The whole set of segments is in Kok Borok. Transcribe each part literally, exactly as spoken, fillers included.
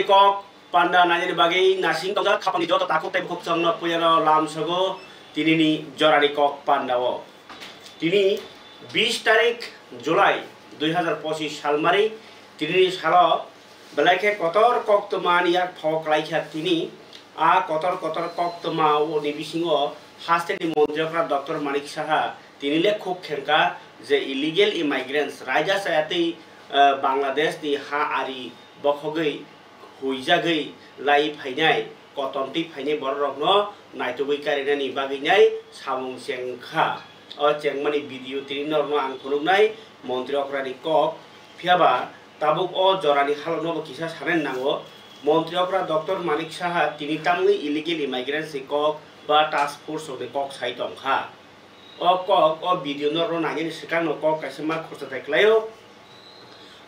kok panda nainani bagwi nasing tongjak khapangni joto takhuk tei bukhuk chwngno puilano lamsogo tinini jorani kok pandao. Tini bis tarik July dui hazar pochis salmari, tinini salo belai khe kotor koktwma ni yak pho klaikha tini. A kotor kotor koktwma ni bisingo hasteni montri okra Doctor Manik Saha tini le khuk khenka je illegal immigrants raida chaya tei, eh, Bangladesh ni ha ari bokhogwi huijagwi lai phainai, kotom twi phainai bororokno naitugwi karinani bagwinai samung chengkha. O chengmani video tini norokno ang phunuknai montri okrani kok. Phiyaba tabuk o jorani halokno bo kisa sanani nango. Montri okra Doctor Manik Saha tini tamni illegal immigrants ni kok ba task force rokni kok sai tongkha. O kok, o video no rw nangini swkangno kok kaisa ma khorsa thai khlaio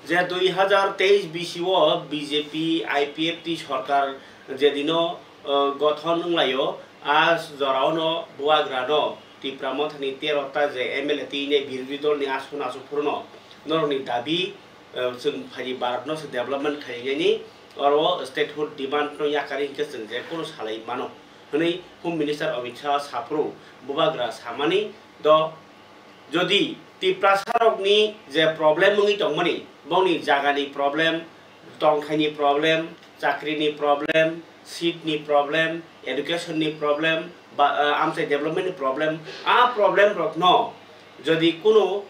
je dui hazar teis bisi o B J P I P F T sorkar jedino, o, gothon wnglaio, a jorao no buagra no Tipra Mothani tero ta je M L A twi ne birodhi dol ni aswk aswk phuru no norokni dabi, o, chwng phaidi Bharat no se development khainani oro statehood demand no yakarwi hinkhe chwng je kunu salai mano. Hwnwi Home Minister Amit Shah saphuru bubagra samani do, jodi Tiprasarokni je problem wngwi tongmani, bongni jagani problem, tongthaini problem, chakrini problem, seat ni problem, education ni problem, ba, ah, amchai development ni problem, a problem rokno jodi kunu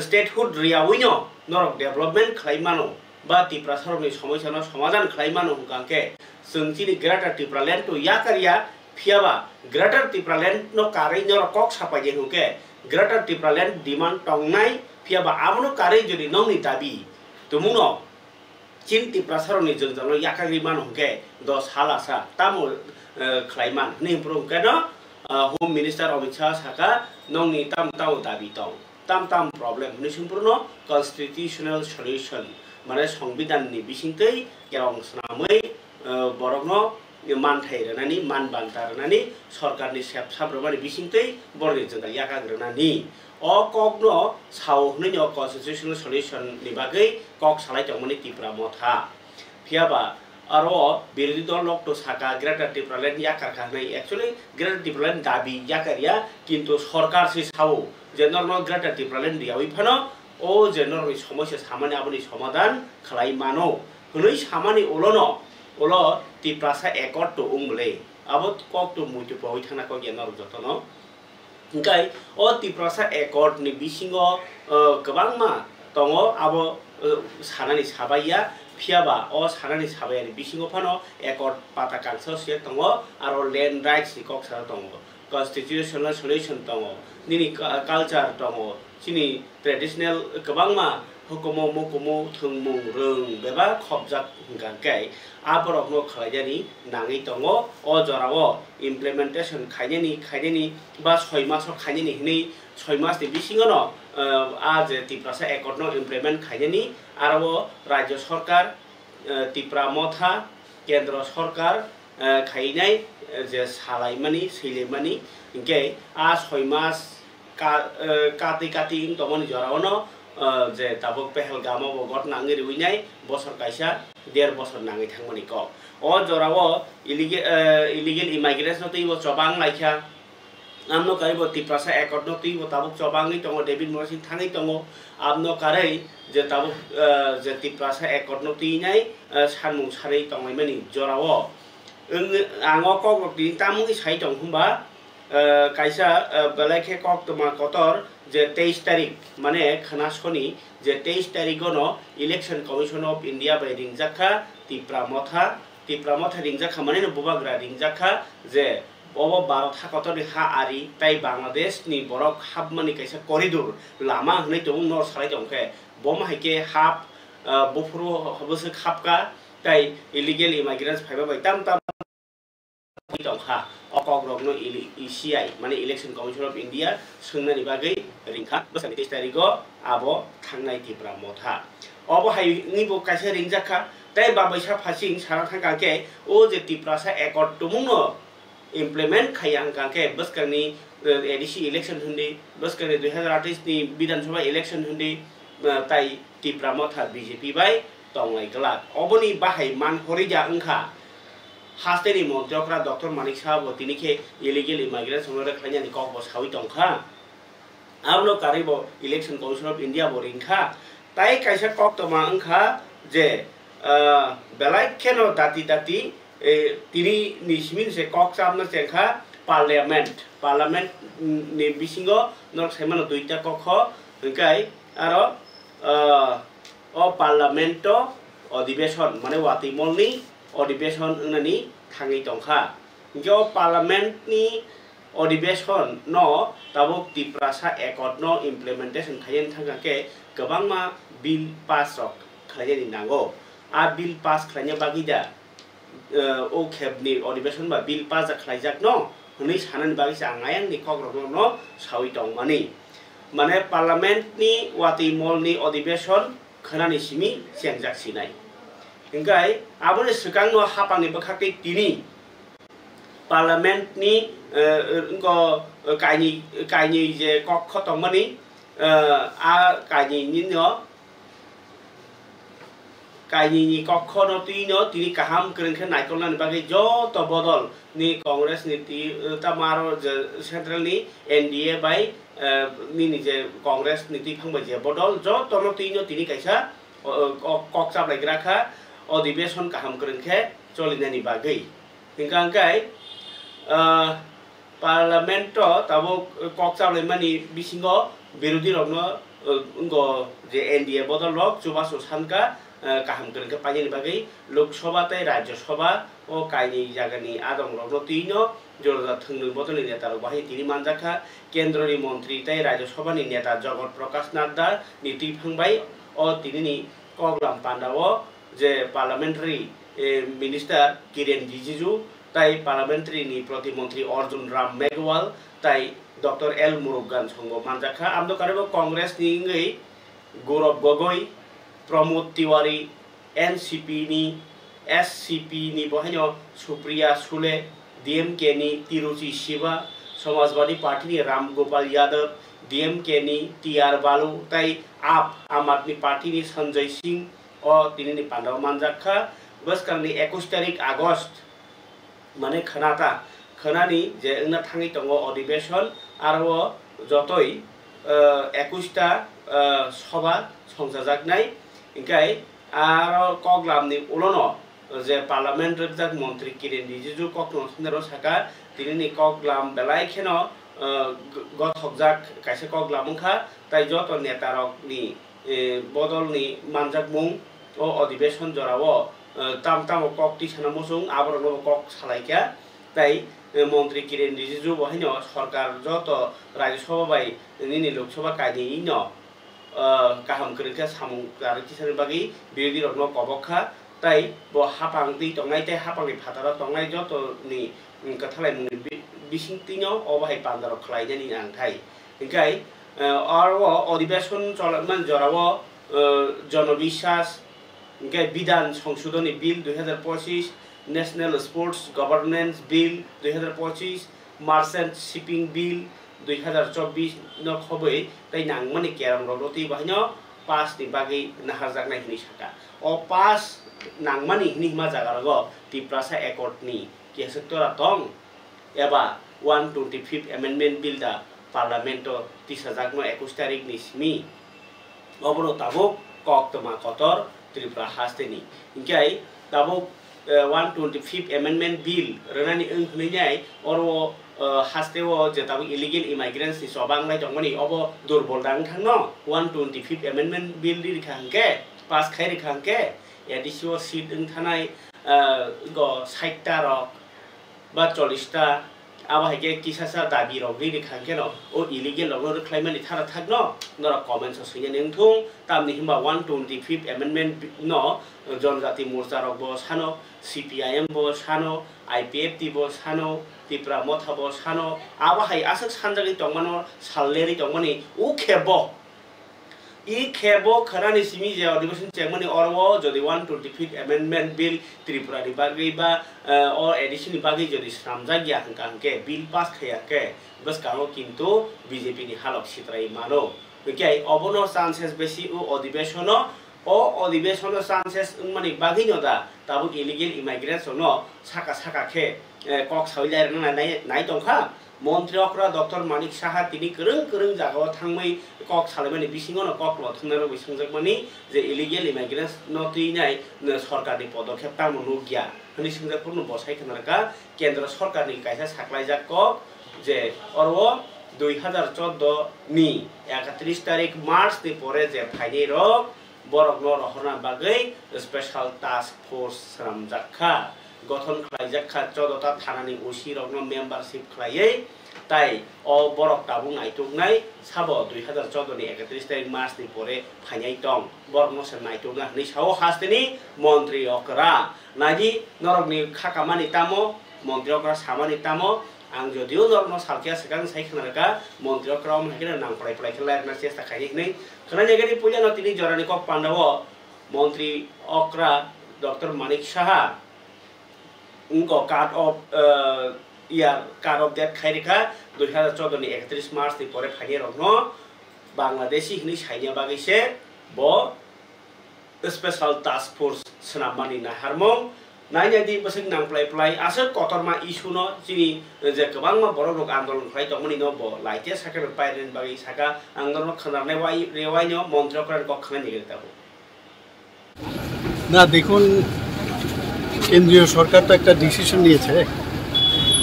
statehood riyawino norok development khlai mano ba Tiprasarokni somosyano somadhan khlai mano hwnkha khe chwng chini Greater Tipraland to yakarya, phiyaba Greater Tipraland no karwi norok kok sapai di hwnkhe Greater Tipraland demand tongnai, phiyaba abono karwi jodi nokni dabi tumungno chini Tiprasarokni jwngjalno yakagwi mano hwnkhe dos sal asa tamo, eh, khlai man hwnwi hwnphuru hwnkhe no, ah, Home Minister Amit Shah saka nokni tamo tamo dabi tong. Tam tam problem hwnwi songphuru no constitutional solution, mane songbidan ni bisingtwi kerong swnamwi, eh, borokno manthai rwnani, man banta rwnani, sorkarni sep sap rwmani bisingtwi borokni jwngjal yakak rwnani. O kokno sao hwnwi no constitutional solution ni bagwi kok salai tongmani Tipra Motha. Phiyaba aro birodhi dol rok to saka Greater Tipraland yakarkha hwnwi, actually Greater Tipraland dabi yakarya, kintu sorkar se sao je norokno Greater Tipraland riyawi phano o je norokni somosya samani aboni somadhan khlai mano hwnwi samani ulono ulo Tiprasa Accord to wng bwle. Abo kok to muitu pogwi thangna kok ya norok jotono. Hingkai o Tiprasa Accord ni bisingo, o, kwbangma tongo, abo, o, sanani sabaiya, phiyaba o sanani sabaiyani bisingo phano Accord pata kangsa swiyak tongo, aro land rights ni kok sara tongo, constitutional solution tongo, nini cu-, culture tongo, chini traditional kwbangma hukumu mukumu thwngmung rwng bebak khopjak hwnkha khe, a borokno khlainani nangwi tongo. O jorao implementation khainani, khainani ba soi maso khainani hwnwi soi masni bisingono, eh, a je Tiprasa Accord no implement khainani, aro o Rajya Sorkar, eh, Tipra Motha, Kendra Sorkar, eh, khainai, eh, je salaimani, swilaimani, hinkhe a soi mas ka-, eh, katwi katwi wng tongmani jorao'-no, eh, je tabuk Pehelgamo bo ghotna wngwi rwinai bosor kaisa, der bosor nangwi thangmani kok. O jorao illegal, eh, illegal immigrants no twibo chobang laikha. Amno karwi bo Tiprasa Accord no twibo tabuk chobangwi tongo, David Mursing thangwi tongo. Amno karwi je tabuk, eh, je Tiprasa Accord no twinai, eh, sanmung sanwi tonglaimani jorao. Wng, ang o kok rok tini tamungwi sai tong hwnba, eh, kaisa, eh, belai khe koktwma kotor je teis tarik, mane khwna soni je teis tarik o no Election Commission of India bai ringjak kha Tipra Motha, Tipra Motha ringjak kha mane no bubagra ringjak kha je obo Bharat ha kotor ni ha ari tai Bangladesh ni borok hapmani kaisa corridor lama hwnwi tongo, nor salai tong khe bo ma hai khe hap, eh, buphuru bwswk hap kha tai illegal immigrants phaiba bai tam tam tongkha. O kokrokno ele-, E C I, mane Election Commission of India, swngnani bagwi ringkha. Bwskangni teis tarigo abo thangnai Tipra Motha. Obo hai wngwi bo kaisa ringjakha. Tei babaisa phasing sana thangkha khe, o je Tiprasa Accord tumungno implement khaiya wngkha khe, bwskangni, eh, A D C election hindi, bwskangni dui hazar atais ni Bidhan Sabha election hindi, eh, tai Tipra Motha B J P bai tonglai glak. Oboni bahai man horija wngkha hasteni montri okra Doctor Manik Saha bo tini khe illegal immigrants no rwkhlainani kok bo sawi tongkha. Abono karwi bo Election Commission of India bo ringkha. Tai kaisa koktoma wngkha je, ah, belai kheno dati dati, eh, tini ni simi se kok chapna chengkha Parliament. Parliament ni bisingo norok saimano duita kokho, hwnkhe aro, ah, o Parliament o odibeshon, mane watwi molni odibeshon wngnani thangwi tongkha. Hwnkhe o Parliament ni odibeshon no tabuk Tiprasa Accord no implementation khaiyani thangkha khe kwbangma bill pass rok khlainani nango. A bill pass khlaina bagwi da, eh, o khebni odibeshon ba bill pass da khlaijak no hwnwi sanani bagwi se ang ayang ni kok rok no sawi tongmani. Mane Parliament ni watwi molni odibeshon khwnani simi chengjak sinai. Hwnkhe aboni swkangno haphangni bwkhak tei tini Parliament ni, eh, wngkha, eh, kainwi, kainwi je kok khotongmani, eh, a kainwi nino, kainwi ni kok khono twi no tini kaham kwrwng khe naikolnani bagwi joto bodol ni Congress ni twi, eh, tamo aro je central ni N D A bai, eh, nini je Congress ni twi phang bai je bodol joto no twi no tini kaisa, o, o, kok, kok chaplai gra kha, odibeshon kaham kwrwng khe cholinani bagwi. Hingkha hingkhe, ah, Parliament o tabuk kok chaplaimani bisingo birodhi rokno, ah, wngkha je N D A bodol rok chubachu sankha, ah, kaham kwrwng khe painani bagwi Lok Sabha tei Rajya Sabha o kainwi jagani adong rokno twi no jora jora thwngnwi bodolni neta rok bahai tini manjak kha. Kendroni montri tei Rajya Sabhani neta Jagat Prakash Nadda ni twi phang bai o tinini koklam panda o je Parliamentary, eh, Minister Kiren Rijiju tai Parliamentary ni Protimontri Arjun Ram Meghwal tai Doctor L Murugan songbo manjak kha. Amdo karibo Congress ni wngwi Gaurav Gogoi, Pramod Tiwari, N C P ni, S C P ni bo haino Supriya Sule, D M K ni Tiruchi Shiva, Samajwadi Party ni Ram Gopal Yadav, D M K ni T R Balu tai A P, Aam Aadmi Party ni Sanjay Singh, o tinini pandao manjak kha. Bwskangni ekush tarik August, mane khwnata, khwnani je wngna thangwi tongo odibeshon, aro o jotoi, eh, ekush ta, eh, soba songchajaknai. Hinkhe aro koklamni ulono je Parliament rwkjak montri Kiren Rijiju kokno thumnairok saka, tinini koklam belai kheno, eh, gothokjak kaisa koklam wngkha, tai joto netarokni eh, bodolni manjakmung o odibeshon jorao, eh, tam tamo kok tisana muchung aborokno bo kok salaikha, tai, eh, montri Kiren Rijiju bo haino sorkar joto Rajya Sabha bai nini Lok Sabha kainwi no, eh, kaham kwrwng khe samung kwrwi tisani bagwi birodhi rokno kobok kha, tai bo haphang twi tongnai tei haphangni phataro tongnai jotoni, mm, kwthalaimungni bi-, bisingtwino obo hai pandarok khlainani nangthai. Hinkhe, eh, aro o odibeshon cholaimani jorao, eh, Jono Biswas, hinkhe Bidhan Songshodhoni Bill dui hazar pochis, National Sports Governance Bill dui hazar pochis, Merchant Shipping Bill dui hazar chobbish no khobwi tei nangmani kerongrok rwtwi bahaino pass ni bagwi naharjaknai hwnwi sakha. O pass nangmani hwnwi hima jagarogo Tiprasa Accord ni keswk tora tong? Eba one twenty fifth Amendment Bill da Parliament o tisajakno ekush tarik ni simi. Obono tabuk koktwma kotor Tripura hasteni. Hinkhe tabuk, eh, one twenty fifth Amendment Bill rwnani wng hwnwi nai oro, eh, hasteo je tabuk illegal immigrants ni choba wnglai tongmani obo durbol da wng thangno one twenty fifth Amendment Bill ri rikha hinkhe, pass khai rikha hinkhe, A D C o seat wng thanai, eh, go sait ta rok, ba chollish ta, abo hai khe kisasa dabi rok ri rikha hwnkhe no, o illegal rok no rwkhlai mani thara thak no, norok comments o swinani wng thung, tamni hwnba one twenty fifth amendment no Jonjati Morcha rok bo sano, C P I M bo sano, I P F T bo sano, Tipra Motha bo sano, abo hai aswk sanjagwi tongmano, sal lerwi tongmani, ukhe bo. I khe bo khwnani simi je Adhibeshon chengmani oro o jodi one twenty fifth Amendment Bill Tripura ni bagwi ba, eh, o A D C ni bagwi jodi swnamjak ya hwnka hwnkhe, bill pass khaiya hwnkhe, bwskango kintu B J P ni halok sitrai mano. Hwnkhe obono chances besi o Adhibeshono O odhibeshono chances wngmani bagwino da tabuk illegal immigrants rokno saka saka khe, eh, kok sawi lai rwna nai, nai tongkha. Montri okra Doctor Manik Saha tini kwrwng kwrwng jagao thangwi kok salaimani bisingono kok lothumnai rokbai swngjakmani je illegal immigrants no twinai, eh, sorkarni podokhep tamo nukya hwnwi swngjak phuru bo sai khna rwkha Kendra sorkarni kaisa saklaijak kok je oro dui hazar chordo ni ekatris tarik March ni pore je phainai rok borokno rohorna bagwi special task force swnamjak kha, gothon khlaijak kha, chodota thanani O C rokno membership khlaiwi, tai o borok tabuk naituknai sabo dui hazar chordo ni ekatris tarik March ni pore phainai tong, borokno se naitukna hwnwi sao hasteni montri okra. Nadi norokni khakamani tamo, montri okra samani tamo, ang jodio norokno salkhe swkang sai khna rwkha, montri okra om hai kheno nang phlai phlai khe lairwna chesta khaidi hwnwi khwnani agini puilano tini jorani kok pandao montri okra Doctor Manik Saha wngkha cut off, eh, year cut off date khai rwkha dui hazar chordo ni ekatris March ni pore phainai rokno Bangladeshi hwnwi saina bagwi se bo special task force swnammani naharmung. Nainai di bwswk nang phlai phlai aswk kotorma issue no chini je kwbangma borok rok andolon khlai tongmani no bo laite sakhe rok pairwknani bagwi saka ang norok khwnarnai wai rewaino montri okra ni kok khwnani gari tabuk. না, দেখুন, কেন্দ্রীয় সরকার তো একটা ডিসিশন নিয়েছে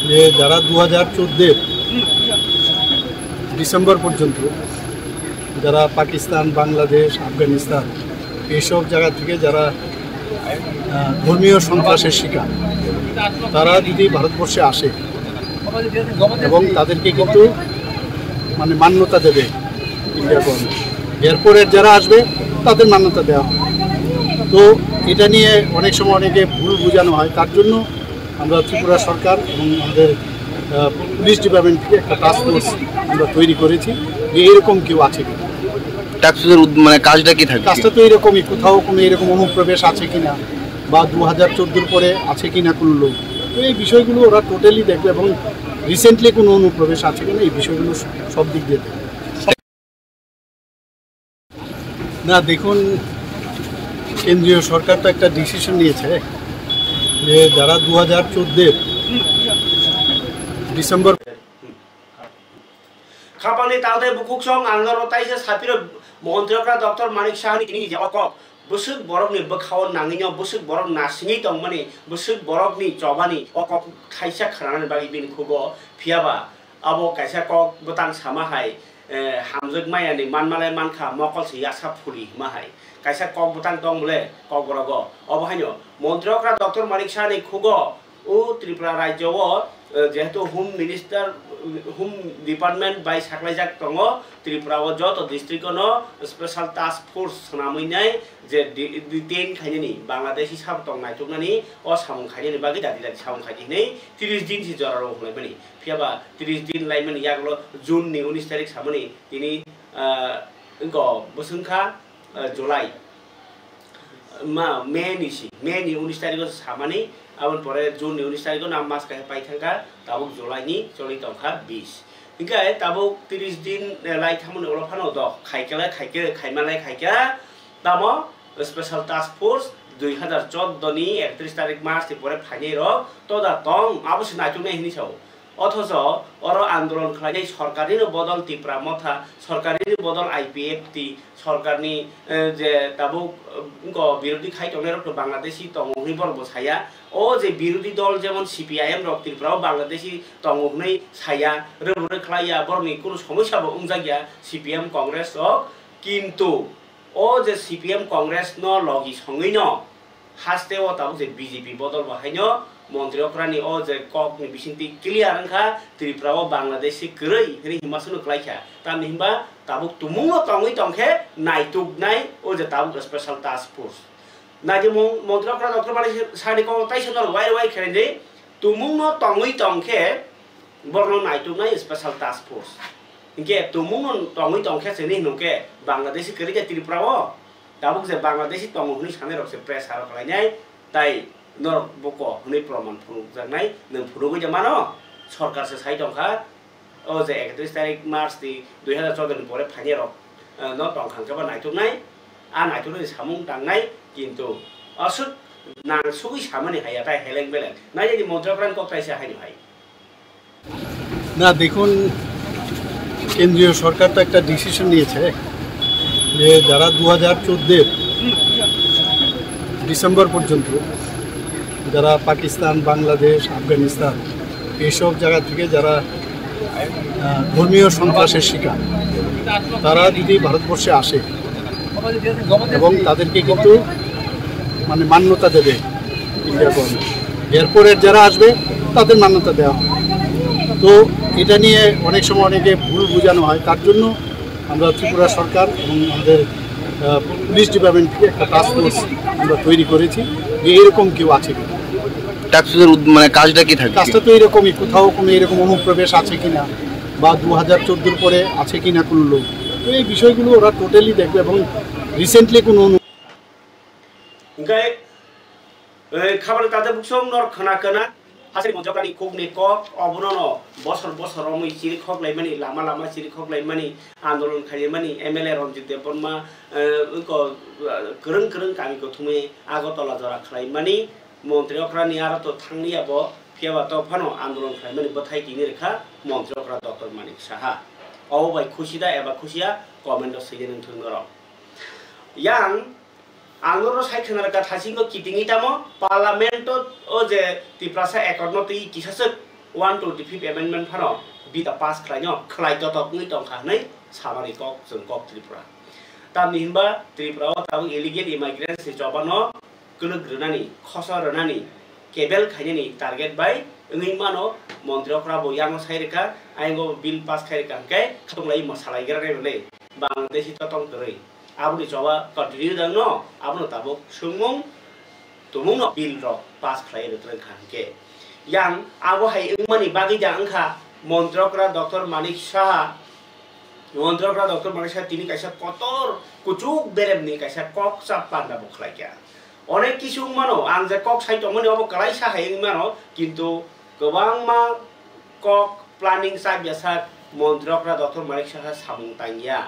যে যারা দু হাজার চোদ্দের ডিসেম্বর পর্যন্ত যারা পাকিস্তান, বাংলাদেশ, আফগানিস্তান এইসব জায়গা থেকে যারা, আহ, ধর্মীয় সন্ত্রাসের শিকার, তারা যদি ভারতবর্ষে আসে এবং তাদেরকে কিন্তু মানে মান্যতা দেবে ইন্ডিয়া গভর্নমেন্ট, এরপরে যারা আসবে তাদের মান্যতা দেওয়া হবে। তো এটা নিয়ে অনেক সময় অনেকে ভুল বোঝানো হয়, তার জন্য আমরা ত্রিপুরা সরকার এবং আমাদের, আহ, পুলিশ ডিপার্টমেন্ট থেকে একটা টাস্ক ফোর্স আমরা তৈরি করেছি যে এরকম কেউ আছে কিনা। টাস্ক ফোর্সের উদ-, মানে কাজটা কি থাকে? কাজটা তো এরকমই, কোথাও কোনো এরকম অনুপ্রবেশ আছে কিনা বা দু হাজার চোদ্দোর পরে আছে কিনা কোনো লোক, তো এই বিষয়গুলো ওরা টোটালি দেখবে এবং রিসেন্টলি কোনো অনুপ্রবেশ আছে কিনা এই বিষয়গুলো সব দিক দিয়ে দেখবে। না, দেখুন, কেন্দ্রীয় সরকার তো একটা ডিসিশন নিয়েছে যে যারা দু হাজার চোদ্দের December Khapangni tangtai bukhuksong ang norok taisa sapiro montri okra Doctor Manik Sahani tini je o kok bwswk borokni bwkhao nangwino bwswk borok nasingwi tongmani bwswk borokni chobani o kok thaisa khwnanani bagwi bini khugo. Phiyaba abo kaisa kok bwtang sama hai, eh, hamjwk mayani manmalai mankha mokol se yasa phuli hima hai kaisa kok bwtang tong bole kokborogo. Obo haino montri okra Doctor Manik Sahani khugo o Tripura rajyo o, eh, jehetu Home Minister, Home Department bai saklaijak tongo, Tripura o joto district o no special task force swnamwi nai je de-, detain khainani Bangladeshi sabo tong naituknani o samung khainani bagwi dati dati samung khaidi hinwi tris din si jora rw hwnlaimani. Phiyaba tris din laimani yagulo June ni unis tarik samani tini, ah, wngkha bwswngkha, ah, July, ma, May ni si, May ni unis tarikh o samani, aboni pore June ni unis tarikh o na mas kahai pai thangkha, tabuk July ni choli tongkha bis. Hinkhe tabuk tris din, eh, lai thangmani ulo phano do khaikhe lai khaikhe, khaimalai khaikhe, tamo special task force dui hazar chordo ni ektris tarikh March ni pore phainai rok toda tong, abo se naituknai hinwi sao. Othocho oro andolon khlainai sorkarnino bodol Tipra Motha, sorkarnini bodol I P F T, sorkarni, eh, je tabuk, eh, wngkha birodhi khai tongnairokno Bangladeshi tongo hwnwi borokbo saya. O je birodhi dol jemon C P I M rok Tripura o Bangladeshi tongo hwnwi saya, rwbwrwi khlaiya, borokni kunu somosyabo wngjakya C P M Congress rok. Kintu o je C P M Congress no logi songwino haste o tabuk je B J P bodol bo haino montri okrani o je kok ni bisingtwi clear wngkha Tripura o Bangladeshi kwrwi hwnwi hima sunu klaikha. Tamni hinba tabuk tumungno tongwi tongkhe naituknai o je tabuk special task force. Naidi mon-, montri okra Doctor Malik Sahani kok taisa norok wai wai khe tumungno tongwi tongkhe borokno naituknai special task force. Hinkhe tumungno tongwi tongkhe se hinwi hwnkhe Bangladeshi kwrwi khe Tripura o tabuk je Bangladeshi tongo hwnwi sanai rok se press aro khlainai tai norok boko hwnwi proman phunukjaknai nwng phunugwi de mano sorkar se sai tongkha o je ektris tarik March ni dui hazar chordo ni pore phainai rok, eh, no tongkha hwnkhe bo naituknai. A naithokni samung tangnai, kintu aswk nang sugwi samani haiya tai heleng beleng. Naijani Montri Okran kok taisa haino hai. না, দেখুন, কেন্দ্রীয় সরকার তো একটা ডিসিশন নিয়েছে যে যারা দু হাজার চোদ্দের ডিসেম্বর পর্যন্ত যারা পাকিস্তান, বাংলাদেশ, আফগানিস্তান এইসব জায়গা থেকে যারা আহ, ধর্মীয় সন্ত্রাসের শিকার, তারা যদি ভারতবর্ষে আসে এবং তাদেরকে কিন্তু মানে মান্যতা দেবে ইন্ডিয়া গভর্নমেন্ট। এরপরের যারা আসবে তাদের মান্যতা দেওয়া হবে। তো এটা নিয়ে অনেক সময় অনেকে ভুল বোঝানো হয়, তার জন্য আমরা ত্রিপুরা সরকার এবং আমাদের আহ, পুলিশ ডিপার্টমেন্ট থেকে একটা টাস্ক ফোর্স আমরা তৈরি করেছি যে এরকম কেউ আছে কিনা। টাস্ক ফোর্সের উদ-, মানে কাজটা কি থাকে? কাজটা তো এরকমই, কোথাও কোনো এরকম অনুপ্রবেশ আছে কিনা বা দু হাজার চোদ্দোর পরে আছে কিনা কোনো লোক, তো এই বিষয়গুলো ওরা টোটালি দেখবে এবং রিসেন্টলি কোনো অনু- Hingke, eh, khabani tate buksong nor khna khna, asai Montri Okra ni kok ni kok, obono no bosor bosor romwi chiri khok laimani, lama lama chiri khok laimani, andolon khaimani, M L A Ranjit Debbarma, eh, wngko, eh, kwrwng kwrwng kami kothumwi Agartala jora khlaimani, Montri Okra ni aro to thangliya bo, phiya ba to phano andolon khlaimani bwthai tini rwkha Montri Okra Doctor Manik Saha. Obo bai khusi da eba khusi ya, comment o swinai nang thung norok. Yang ang oro sai khna rwkha thaisingo kitingwi tamo Parliament o, o je Tiprasa Accord no twi kisaswk one twenty fifth amendment phano bill pass khlaino khlai totok wngwi tongkha hwnwi samani kok chwng kok Tripura. Tamni hinba Tripura o tabuk illegal immigrants ni choba no kwlwk rwnani, khosa rwnani, kebel khainani target bai wngwi mano, Montri Okra bo yango sai rwkha, ayang o bill pass khai rwkha hwnkhe khatung lai ma salai gra nai rwnai, Bangladeshi to tong kwrwi. Aboni choba continue da wngno, abono tabuk swngmung tumungno bill rok pass khlai rwtrwng kha hwnkhe. Yang abo hai wngmani bagwi da wngkha Montri Okra Doctor Manik Saha, Montri Okra Doctor Manik Saha tini kaisa kotor kuchuk beremni kaisa kok chap panda bo khlai kha. Onek kisu wngmano, ang je kok sai tongmani obo kwlaisa hai wngmano, kintu kwbangma kok planning chak ya sak Montri Okra Doctor Manik Saha samung tangya.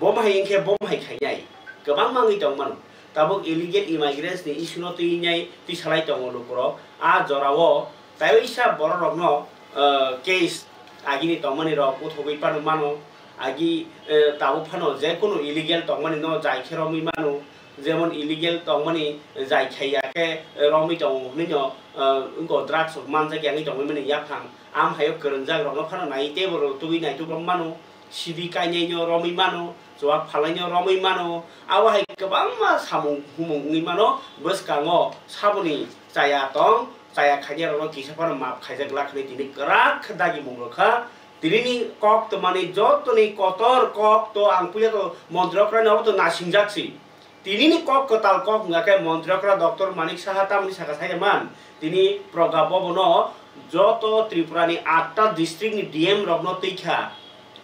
Bom hai wngkhe bom hai khainai. Kwbangma wngwi tongmano. Tabuk illegal immigrants ni issue no twi nai twi salai tongo lukurok. A jorao taisa borok rokno, eh, case agini tongmani rok uthogwi pano mano. Agi, eh, tabuk phano je kunu illegal tongmani no jai khe romwi mano. Jemon illegal tongmani jai khaiya khe, eh, romwi tongo hwnwi no, eh, wngko drugs rok manjak ya wngwi tongwi mani yaphang. Am haio kwrwngjak rokno phano nai tei borok tubui naituk rok mano. Sidi kainai no romwi mano, chuwak phalai no romwi mano. Abo hai kwbangma samung humung wngwi mano. Bwskango saboni chaya tong, chaya khainai rokno kisa phano maap khaijak glak hwnwi tini kwrak khe dagimung rwkha. Tinini kok twmani jotoni kotor kok to ang puya to Montri Okra ni obo to nasingjak si. Tinini kok kwtal kok wngya khe Montri Okra Doctor Manik Saha tamni saka sai man. Tini proga bobono joto Tripura ni atta district ni D M rokno twi kha.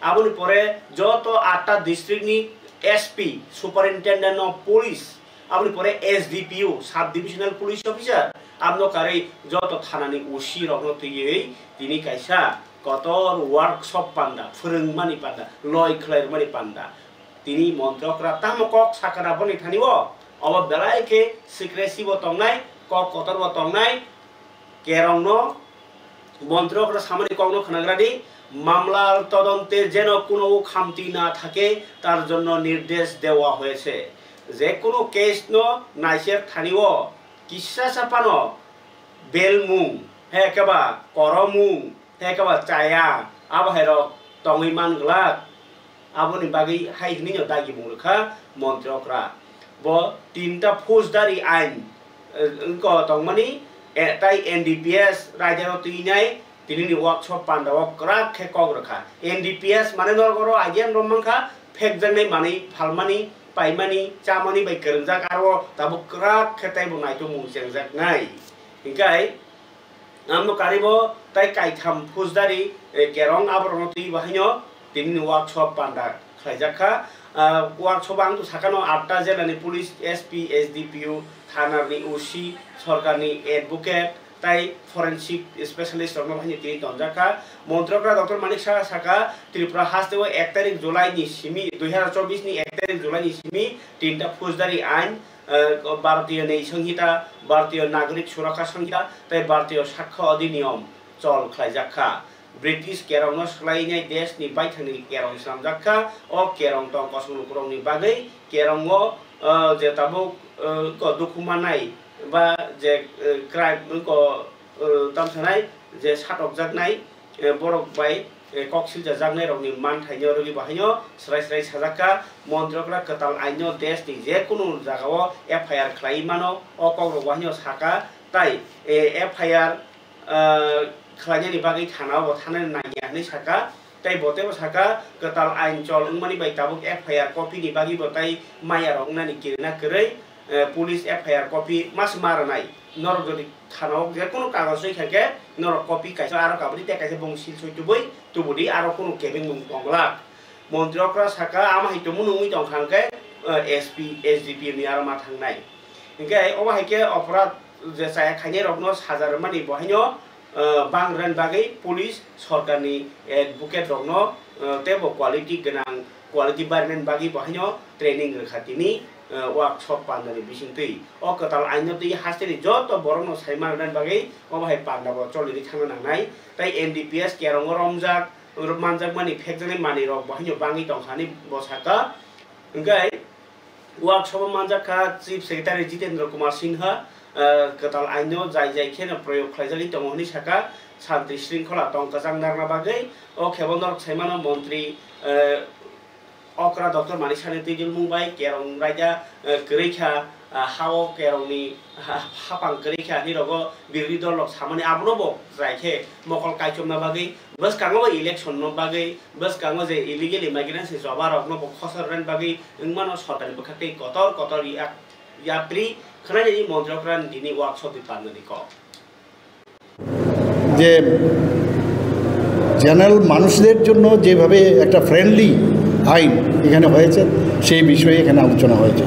Aboni pore joto atta district ni S P, Superintendent of Police, aboni pore S D P O, Sub Divisional Police Officer, abno karwi joto thana ni O C rokno twiwi tini kaisa kotor workshop panda, phwrwngmani panda, loi khlai rwmani panda. Tini Montri Okra tamo kok sakha boni thani o, obo belai khe secrecy bo tongnai, kok kotor bo tongnai, kerongno Montri Okra samani kokno khwnagradi, মামলার তদন্তে যেন কোনো খামতি না থাকে, তার জন্য নির্দেশ দেওয়া হয়েছে। Jekunu case no naiser thani o kisa sa phano belmung, he khe ba koromung, he khe ba chaya, abo hai rok tongwi man glak. Aboni bagwi hai hwnwi no dagimung rwkha Montri Okra. Bo tinta phoujdari ain, eh, wngko tongmani, eh, tai N D P S raida no twinai tinini workshop panda o kwrak khe kok rwkha. N D P S mane norok oro idea no mankha, phekjaknai manwi phalmani, paimani, chamani bai kwrwngjak, aro tabuk kwrak khe taibo naitukmung chengjaknai. Hinkhe, Amno karibo tai kaitham phoujdari, eh, kerong aborokno twiwi bahaino tinini workshop panda khlaijak kha. Ah, workshop ang to sakano atta jela ni police, S P, S D P O, thana ni O C, sorkar ni advocate, tei forensic specialist rokno bahai tini tonjak kha. Montri okra Doctor Manik Saha saka, Tripura hasteo ek tarik July ni simi, dui hazar chobbish ni ek tarik July ni simi tinta phoujdari ain, eh, Bharatiya Nyay Sanhita, Bharatiya Nagorik Surakha Sanhita tei Bharatiya Sakho Adhiniyam chol khlaijak kha. British kerongno swlainai deshni baithangni kerong swnamjak kha. O kerong tong kosong lukurokni bagwi kerongo, eh, je tabuk, eh, ko dukhu mannai ba je, eh, crime ko, eh, tamsanai je satokjaknai, eh, borok bai, eh, kok silchajaknairokni manthaino rwgwi bahaino swrai swrai sajak kha. Montri okra kwtal aino deshni je kunu jagao F I R khlaiwi mano, o kokrok bahaino saka, tai, eh, F I R ah, khlainani bagwi thana o bo thanani nangya hinwi saka. Tei bo teibo saka, kwtal ain chol wngmani bai tabuk F I R copy ni bagwi bo tei maya rok wngnani kirina kwrwi, eh, police F I R copy mas ma rwnai. Norok jodi thana o je kunu kagoj soi kha khe norok copy kaisa aro kabri tei kaisa bung sil soi tubui tubudi aro kunu kebengmung tonglak. Montri okra saka, ama hai tongmung wngwi tong kha hwnkhe, eh, S P, S D P ni aro ma thangnai. Hinkhe omo hai khe oporad je chaya khainai rokno saja rwmani bo haino, eh, bang rwna bagwi police sorkarni advocate rokno, eh, teibo quality gwnang, quality barinani bagwi bo haino training rwkha tini, eh, workshop pandani bisingtwi. O kwtal aino twi hasteni joto borokno sai manrwna bagwi omo hai panda bo choliwi thangna nangnai. Tei N D P S kerongo romjak, manjakmani phekjaknai manwirok bo haino bangwi tongkha hinwi bo sakha. Hinkhe workshop o manjak kha Chief Secretary Jitendra Kumar Sinha, eh, kwtal aino jai jai kheno proyog khlaijagwi tongo hinwi sakha, shanti shringkhola tong kwchang narwkna bagwi. O khe bo norok sai mano montri, eh, okra Doctor Manik Sahani twijlmung bai kerong raida, eh, kwrwi kha, ah, ha-o kerongni ha-, hapang kwrwi kha hinwi rogo birodhi dol rok samani abono bo chwrai khe mokol kaichomna bagwi, bwskango bo election no bagwi, bwskango je illegal immigrants ni choba rok no bo khosor rwna bagwi wngmano sorkar ni bwkhak tei kotor kotor yak-, yapri khwnai nini montri okra ni tini workshop ni pandani kok. যে জেনারেল মানুষদের জন্য যেভাবে একটা ফ্রেন্ডলি আইন এখানে হয়েছে, সেই বিষয়ে এখানে আলোচনা হয়েছে।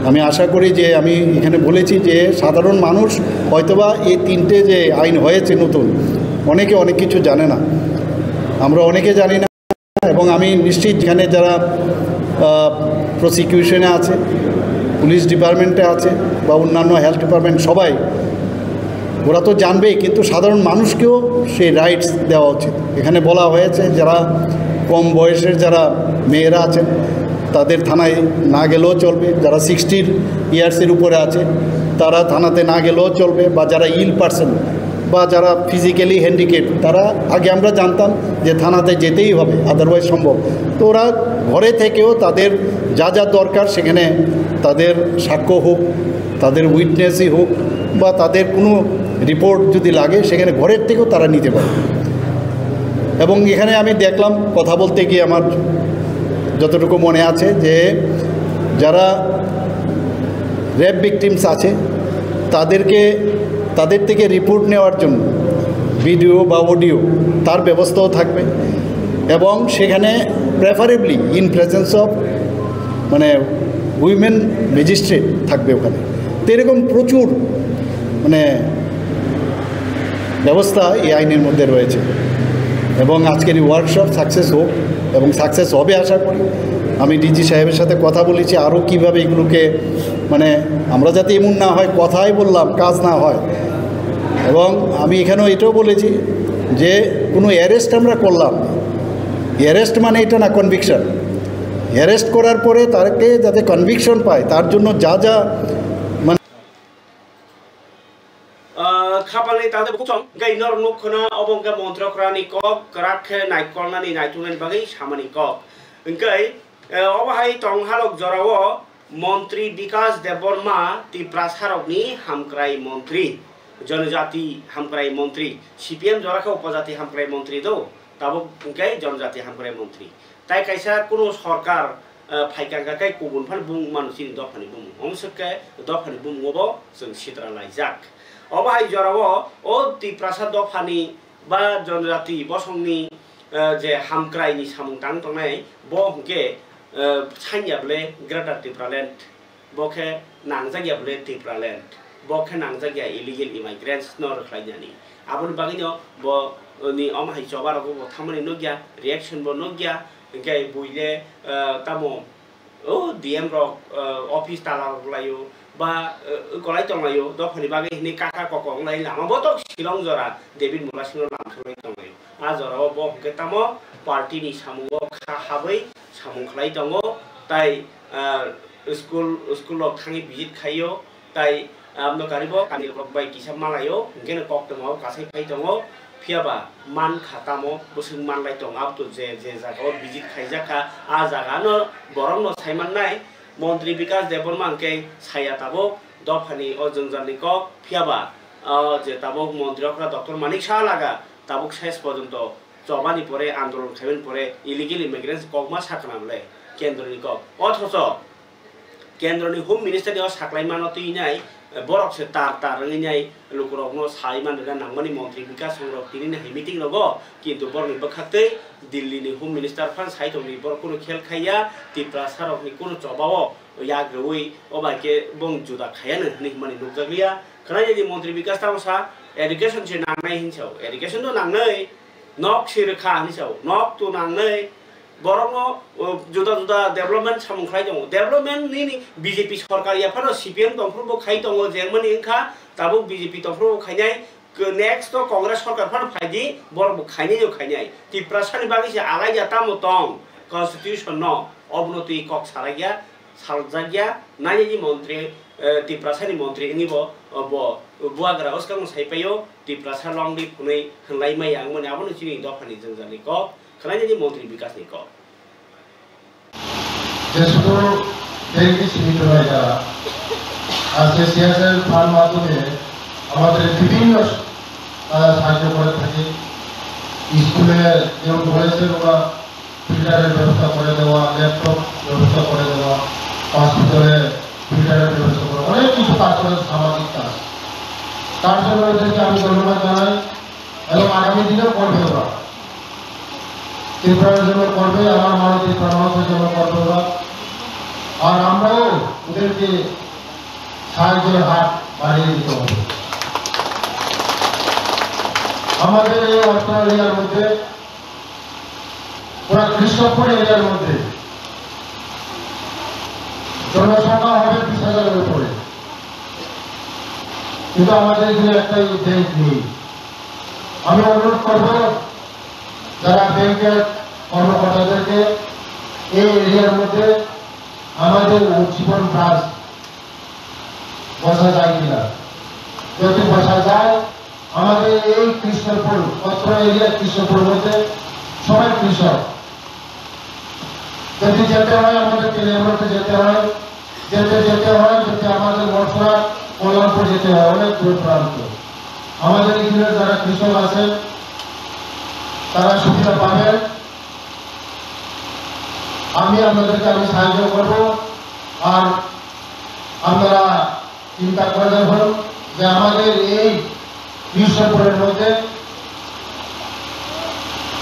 আমি আশা করি যে আমি এখানে বলেছি যে সাধারণ মানুষ হয়তোবা এই তিনটে যে আইন হয়েছে নতুন, অনেকে অনেক কিছু জানে না, আমরা অনেকে জানি না। এবং আমি নিশ্চিত এখানে যারা প্রসিকিউশনে আছে, পুলিশ ডিপার্টমেন্টে আছে বা অন্যান্য হেলথ ডিপার্টমেন্ট, সবাই ওরা তো জানবেই, কিন্তু সাধারণ মানুষকেও সেই রাইটস দেওয়া উচিত। এখানে বলা হয়েছে যারা কম বয়সের যারা মেয়েরা আছেন, তাদের থানায় না গেলেও চলবে, যারা সিক্সটির ইয়ার্সের উপরে আছে তারা থানাতে না গেলেও চলবে, বা যারা ইল পার্সন বা যারা ফিজিক্যালি হ্যান্ডিক্যাপ, তারা আগে আমরা জানতাম যে থানাতে যেতেই হবে, আদারওয়াইজ সম্ভব। তো ওরা ঘরে থেকেও তাদের যা যা দরকার সেখানে তাদের সাক্ষ্য হোক, তাদের উইটনেসই হোক, বা তাদের কোনো রিপোর্ট যদি লাগে সেখানে ঘরের থেকেও তারা নিতে পারে। এবং এখানে আমি দেখলাম, কথা বলতে গিয়ে আমার যতটুকু মনে আছে, যে যারা রেপ ভিকটিমস আছে তাদেরকে, তাদের থেকে রিপোর্ট নেওয়ার জন্য ভিডিও বা অডিও, তার ব্যবস্থাও থাকবে। এবং সেখানে প্রেফারেবলি ইন প্রেজেন্স অফ, মানে, উইমেন ম্যাজিস্ট্রেট থাকবে ওখানে। তো এরকম প্রচুর, মানে, ব্যবস্থা এই আইনের মধ্যে রয়েছে। এবং আজকের এই ওয়ার্কশপ সাকসেস হোক, এবং সাকসেস হবে আশা করি। আমি ডিজি সাহেবের সাথে কথা বলেছি আরও কীভাবে এগুলোকে, মানে, আমরা যাতে এমন না হয় কথাই বললাম, কাজ না হয়। এবং আমি এখানেও এটাও বলেছি যে কোনো অ্যারেস্ট আমরা করলাম, অ্যারেস্ট মানে এটা না, কনভিকশন। অ্যারেস্ট করার পরে তাকে যাতে কনভিকশন পায়, তার জন্য যা যা, মানে, Ah, khapangni tangtwi bukhuk song, hwnkhe norok nuk khwna, obo hwnkhe montri okra ni kok kwrak khe naikolnani naituknani bagwi samani kok. Hwnkhe, eh, obo hai tong halok jorao montri Bikas Debbarma Tiprasarokni hamkrai montri, jonojati hamkrai montri, C P M jora khe upojati hamkrai montri do, tabuk hwnkhe jonojati hamkrai montri. Tai kaisa kunu sorkar, eh, phaikha kha khe kubun phano bung mano chini dophani bumung. Omo swk khe dophani bumungo bo chwng sitra laijak. Obo hai jorao o Tiprasa dophani ba jonojati bosongni, eh, je hamkraini samung tang tongnai bo hwnkhe, eh, sanya bwle Greater Tipraland, bo khe nangjak ya bwle Tipraland. Bo khe nangjak ya illegal immigrants no rwkhlainani. Aboni bagwino bo, uh, ni omo hai choba rogo bo thamani nukya, reaction bo nukya, hwnkhe buile, uh, tamo, o D M rok, uh, office tala rok laio, ba, uh, kolai tonglaio, dophani bagwi hwnwi kaka koko wnglai lama botok Shillong jora David Murasing no lamsogwi tonglaio. A jorao bo hwnkhe tamo party ni samungo kha habwi samung khlai tongo, tai, ah, school, school rok thangwi visit khaio, tai abno karibo kami rok bai kisa malaio, hwnkhe no koktwma o kasai phai tongo, phiya ba man kha tamo bwswk manlai tongo, abto je, je jaga o visit khaijak kha, a jaga no borok no sai mannai. Montri Bikas Debbarma hwnkhe saya tabuk dophani o jwngjalni kok, phiya ba, ah, je tabuk montri okra Doctor Manik Saha laga tabuk ses porjonto chobani pore, andolon khaimani pore illegal immigrants kokma sakhnam le kendroni kok. Othocho kendroni Home Minister ni o saklaimano twi nai, borok se tar tar wngwi nai lukurokno sai manrwna nangmani montri Bikas Songrok tini ni hai meeting rogo, kintu borokni bwkhaktwi Delhi ni Home Minister phan sai tongdi, borok kunu khel khaiya, Tiprasa rokni kunu chobao yak rwui o bai khe bong juda khaiya nw hwnwi hwnmani nukjakliya. Khwnai di montri Bikas tamo sa education se nangnai hinsa, education no nangnai. Nok sirkha hinwi sao, nok tu nangnai, borokno, o, juda juda development samung khlai tongo. Development nini B J P sorkar yaphano C P M tongphuru bo khai tongo, jengmani wngkha tabuk B J P tongphuru bo khainai, k-, next to Congress sorkar phano phaidi, borok bo khainai no khainai. Tiprasa ni bagwi se alaida tamo tong, constitution no, obono twi kok salaiya, saljakya, naiyaji montri, eh, Tiprasani montri wngwi bo, eh, bo buagra bwskango sai paio, Tiprasa longdi phunui hwnlai maya wngmani, abono chini dophani jwngjal ni kok, khwnainani montri Bikas ni kok. যে শুধু ব্যাংকই সীমিত নয় তারা, আজকে CSL fund মাধ্যমে আমাদের বিভিন্ন, তারা সাহায্য করে থাকে। স্কুলে যেমন বলেছেন ওরা ফিল্টারের ব্যবস্থা করে দেওয়া, ল্যাপটপ ব্যবস্থা করে দেওয়া, হসপিটালে ফিল্টারের ব্যবস্থা করে, অনেক কিছু কাজ করে, সামাজিক কাজ। তার জন্য ওদেরকে আমি ধন্যবাদ জানাই এবং আগামী দিনেও করবে ওরা। ত্রিপুরার জন্য করবে, আমার মনে হয় ত্রিপুরা মানুষের জন্য করবে ওরা। আর আমরাও ওদেরকে সাহায্যের হাত বাড়িয়ে দিতে হবে। আমাদের এই অত্র এরিয়ার মধ্যে পুরা কৃষ্ণপুর এরিয়ার মধ্যে জনসংখ্যা হবে বিশ হাজারের উপরে, কিন্তু আমাদের এখানে একটাই ব্যাংক নেই। আমি অনুরোধ করব যারা ব্যাংকের কর্মকর্তাদেরকে এই এরিয়ার মধ্যে আমাদের উজ্জীবন ব্রাঞ্চ বসা যায় কিনা, যদি বসা যায়, আমাদের এই কৃষ্ণপুর, অত্র এরিয়া কৃষ্ণপুর মধ্যে সবাই কৃষক। যদি যেতে হয়, আমাদের তেলিয়ামুড়াতে যেতে হয়, যেতে যেতে হয়, যদি আমাদের মনসুরা, কল্যাণপুর যেতে হয়, অনেক দূর প্রান্ত। আমাদের এখানে যারা কৃষক আছেন, তারা সুবিধা পাবেন। আমি আপনাদেরকে আমি সাহায্য করব। আর আপনারা চিন্তা করে দেখুন যে আমাদের এই কৃষ্ণপুরের মধ্যে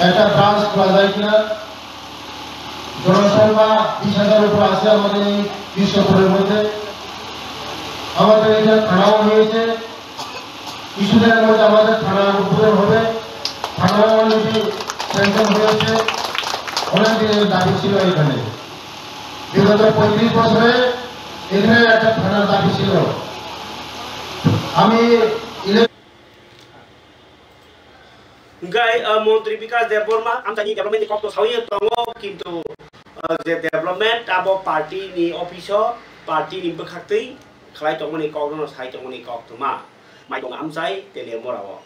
একটা ব্রাঞ্চ খোলা যায় কিনা। জনসংখ্যা বিশ হাজার উপর আছে আমাদের এই কৃষ্ণপুরের মধ্যে। আমাদের এখানে থানাও হয়েছে, কিছুদিনের মধ্যে আমাদের থানা উদ্বোধন হবে। থানাও অলরেডি স্যাংশন হয়েছে, অনেক দিনের দাবি ছিল এখানে। বিগত পঁয়ত্রিশ বছরে এখানে একটা থানার দাবি ছিল। আমি ইলে- Hingkai, ah, Montri Bikas Debbarma amchaini development ni kok to sawi tongo, kintu, ah, je development abo party ni office o, party ni bwkhaktwi khlai tongmani kok no sai tongmani kok tongma. Mai tong amchai Teliamura o.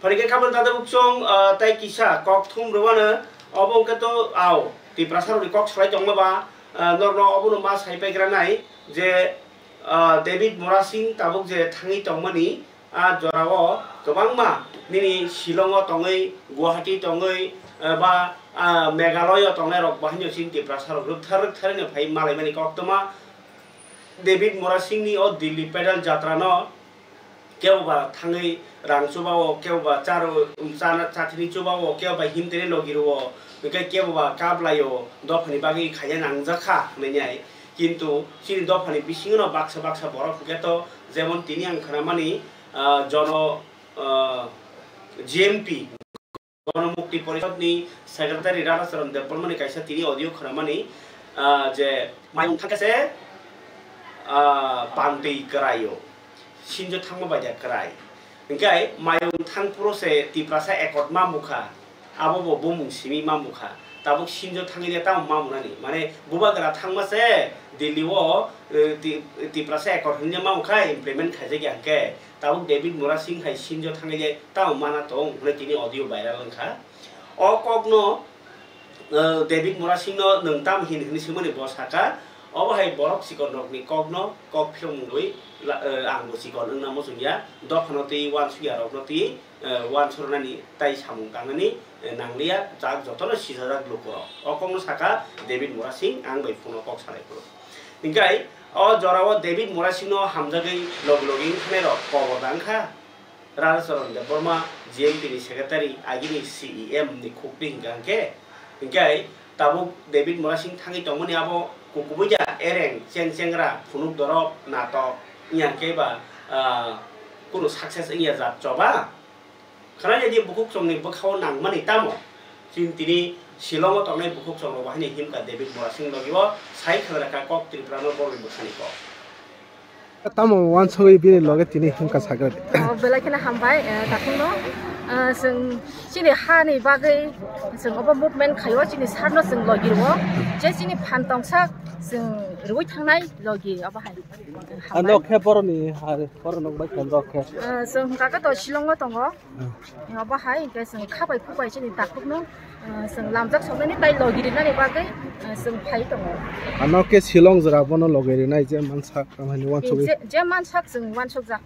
Phai khe kabel dada buksong, ah, tai kisa kok thum rwmano, obo hwnkhe to, au, Tiprasa rokni kok swlai tongma ba, ah, norno obono ma sai paigra nai je, ah, David Murasing tabuk je thangwi tongmani, ah, jorao kwbangma nini Shillong o tongwi, Guwahati tongwi, ah, ba, ah, Meghalaya o tongnai rok bahaino chini Tiprasa rok rwkthar rwkthar no phai malaimani koktwma. David Murasing ni o Delhi pedal jatra no kebo ba thangwi rang chuba o, kebo ba charo, um, chana, chathini chuba o, kebo ba himtini logi rwo, hwnkhe kebo ba kap lai o, dophani bagwi khaina nangjak kha hwnwi nai. Kintu chini dophani bisingo no baksa baksa borok hwnkhe to, jemon tini ang khnamani, ah, jono, ah, G M P, Gonomukti Porishod ni Secretary Radhacharan Debbarma ni kaisa tini audio khnamani, ah, je mayung thangkhe se, ah, bantwi kwraio, sinjo thangma bai da kwrai. Hingke mayung thang phuru se Tiprasa accord ma mukha, abo bo bumung simi ma mukha. Tabuk sinjo thangwi de tamo ma munani. Mane bubagra thangma se Delhi o, eh, Ti-, Tiprasa accord hinwi ma mukha implement khaijak ya hingke. Tabuk David Murasing hai sinjo thangwi de tamo mana tong hwnwi tini audio viral wngkha. O kokno, eh, David Murasingno nwng tam hin hwnwi swimani bo saka, obo hai borok chikonrokni kokno kok philongmungwi la-, eh, ang bo chikon wngna muchungya, dophano twi uansukya rokno twi, eh, uansukrwnani tai samung tangnani, eh, nangliya, jak jotono sijajak lukurok. O kokno saka David Murasing ang bai phuno kok salai phuru. Hingkai o jorao David Murasingno hamjagwi logi logi wngkhanai rok kobor da wngkha. Radhacharan Debbarma, G M P ni secretary, agini C E M ni khukti hingka hingke, hingke tabuk David Murasing thangwi tongmani abo kukubui ja ereng, cheng chengra, phunuk dorok, natok, wngya hingke ba, ah, kunu success wngya jat choba. Khwnai di bukhuk chongni bwkhao nangmani tamo? Chini tini Shillong o tongnai bukhuk chongrok bo haino himkha David Murasing logi o sai khwlai kha kok Tripura no borokni bwkhani kok. Tamo uansugwi bini loge tini himkha sakha de. Oh, belai kheno hambai, eh, takhukno. Eh, chwng chini hani bagwi chwng obo movement khaio, chini sir no chwng logi rwo. Je chini phan tongsak chwng rwi thangnai logi obo hai. Hambai. Ano khe boroni ha, borok nok bai khe nok khe. Eh, chwng hwnkha khe to Shillong o tongo. Obo hai hwnkhe chwng kha bai khuk bai chini takhukno, eh, chwng lamjak soknani tai logi rinani bagwi, eh, chwng phai tongo. Ano khe Shillong jora bono logi rinai je mansak, tamhani uansugwi. Je, je mansak chwng uansukjak.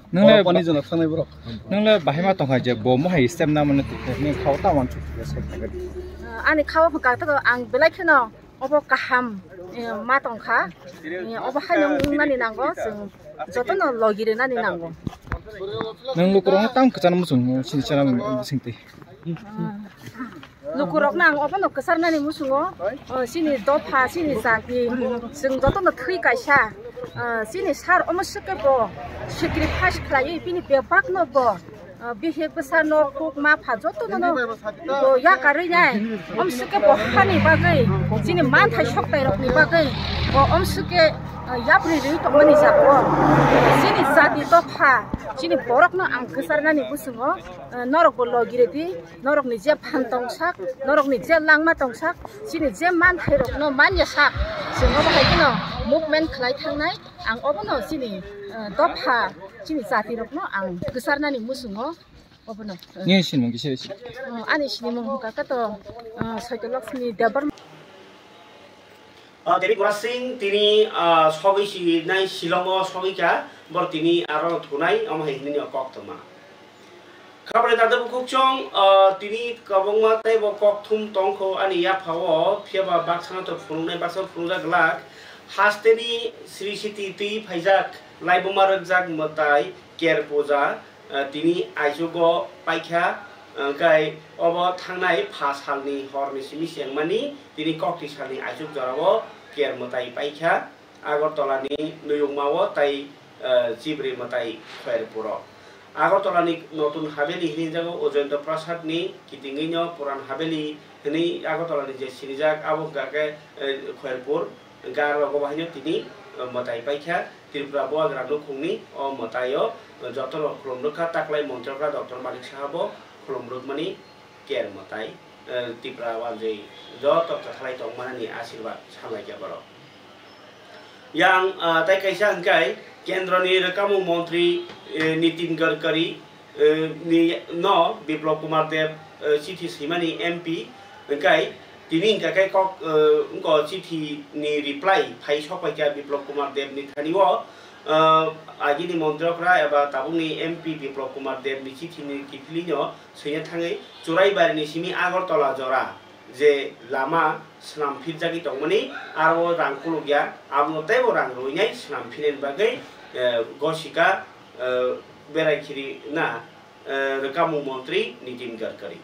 Nwngle borok pani jona thangnai borok. Nwngle bahai ma tongkha je bo mohai step na mane tukhe nini khao ta uansuk tukhe sai thangkhe. Eh, ani khao hwnkha ang belai kheno. Obo kaham, eh, ma tongkha. Eh, obo haino wngnani nango, chwng jotono logi rinani nango. Nwng lukurokno tamo kwchangma muchungo, chini channel bisingtwi. Ah. Lukurokno ang obono kwcharnani muchungo, oh, chini dopha, chini jati, chwng jotono thwi kaisa. Ah, chini sir omo swkhe bo sacrifice khlaiwi bini bebakno bo Ah, bihik bwsa nok kuk ma pha joto no, no, bo yakarwi nai. Omswkhe bo hani bagwi, chini manthai soktai rokni bagwi, bo omswkhe, ah, yapri rwi tongmani jago. Chini jati dopha, chini borokno ang kwcharnani bwswngo, ah, norok bo logi rwdi, norokni je phan tongsak, norokni je langma tongsak, chini je manthai rokno manya sak, chwng obo hai kheno movement khlai thangnai. Ang obono chini, ah, dopha, chini jati rokno ang kwcharnani muchungo. Obono. Nini sinimung kisa si? Oh, ani sinimung hwnkha khe to, ah, Saitya Lakshmi Debbarma. Ah, David Murasing tini, ah, sogwi si nai Shillong o sogwi kha, bor tini aro thunai, omo hai hinwi kok tongma. Khabrai dada bukhuk chong, ah, tini kwbangma tei bo kok thum tongkho ani yapha o, phiya ba baksa no to phunuknai, baksa phunukjak glak. Hasteni Sri Siti twi phaijak, laibuma rwkjak mwtai, Ker puja, eh, tini aichugo paikha, eh, hwnkhe obo thangnai pha salni horni simi chengmani tini kokti salni aichuk jorao ker mwtai paikha Agartala ni Nuyungma o tai, eh, Chibri mwtai Khoyerpur o. Agartala ni Notun Haveli hinjago Ujayanta Prasad ni kitingwi no Puran Haveli hinwi Agartala ni je sinijak abo hwnkha khe, eh, Khoyerpur. Hwnkhe aro rogo bo haino tini, eh, mwtai paikha Tripura Bubagra nukhungni o mwtaio, eh, jotono khulumrwkha taklai montrokra Doctor Manik Saha bo khulumrwkmani ker mwtai, eh, Tripura wanjwi joto kwthalai tongmanani asirwad sanlaikha borok. Yang, ah, tai kaisa hwnkhe kendroni rwkamung montri, eh, Nitin Gadkari, eh, ni, no Biplab Kumar Deb, eh, chithi swimani M P hwnkhe tini hwnkha khe kok, eh, wngkha chithi ni reply phai sok paikha Biplab Kumar Deb ni thani o, eh, agini montrokra eba tabukni M P Biplab Kumar Deb ni chithi ni kiphilino swina thangwi Churaibari ni simi Agartala jora je lama swnam phirjagwi tongmani, aro rang kulukya, abono teibo rang rwinai swnam phinani bagwi, eh, gosika, eh, berai khiri na, eh, rwkamung montri Nitin Gadkari.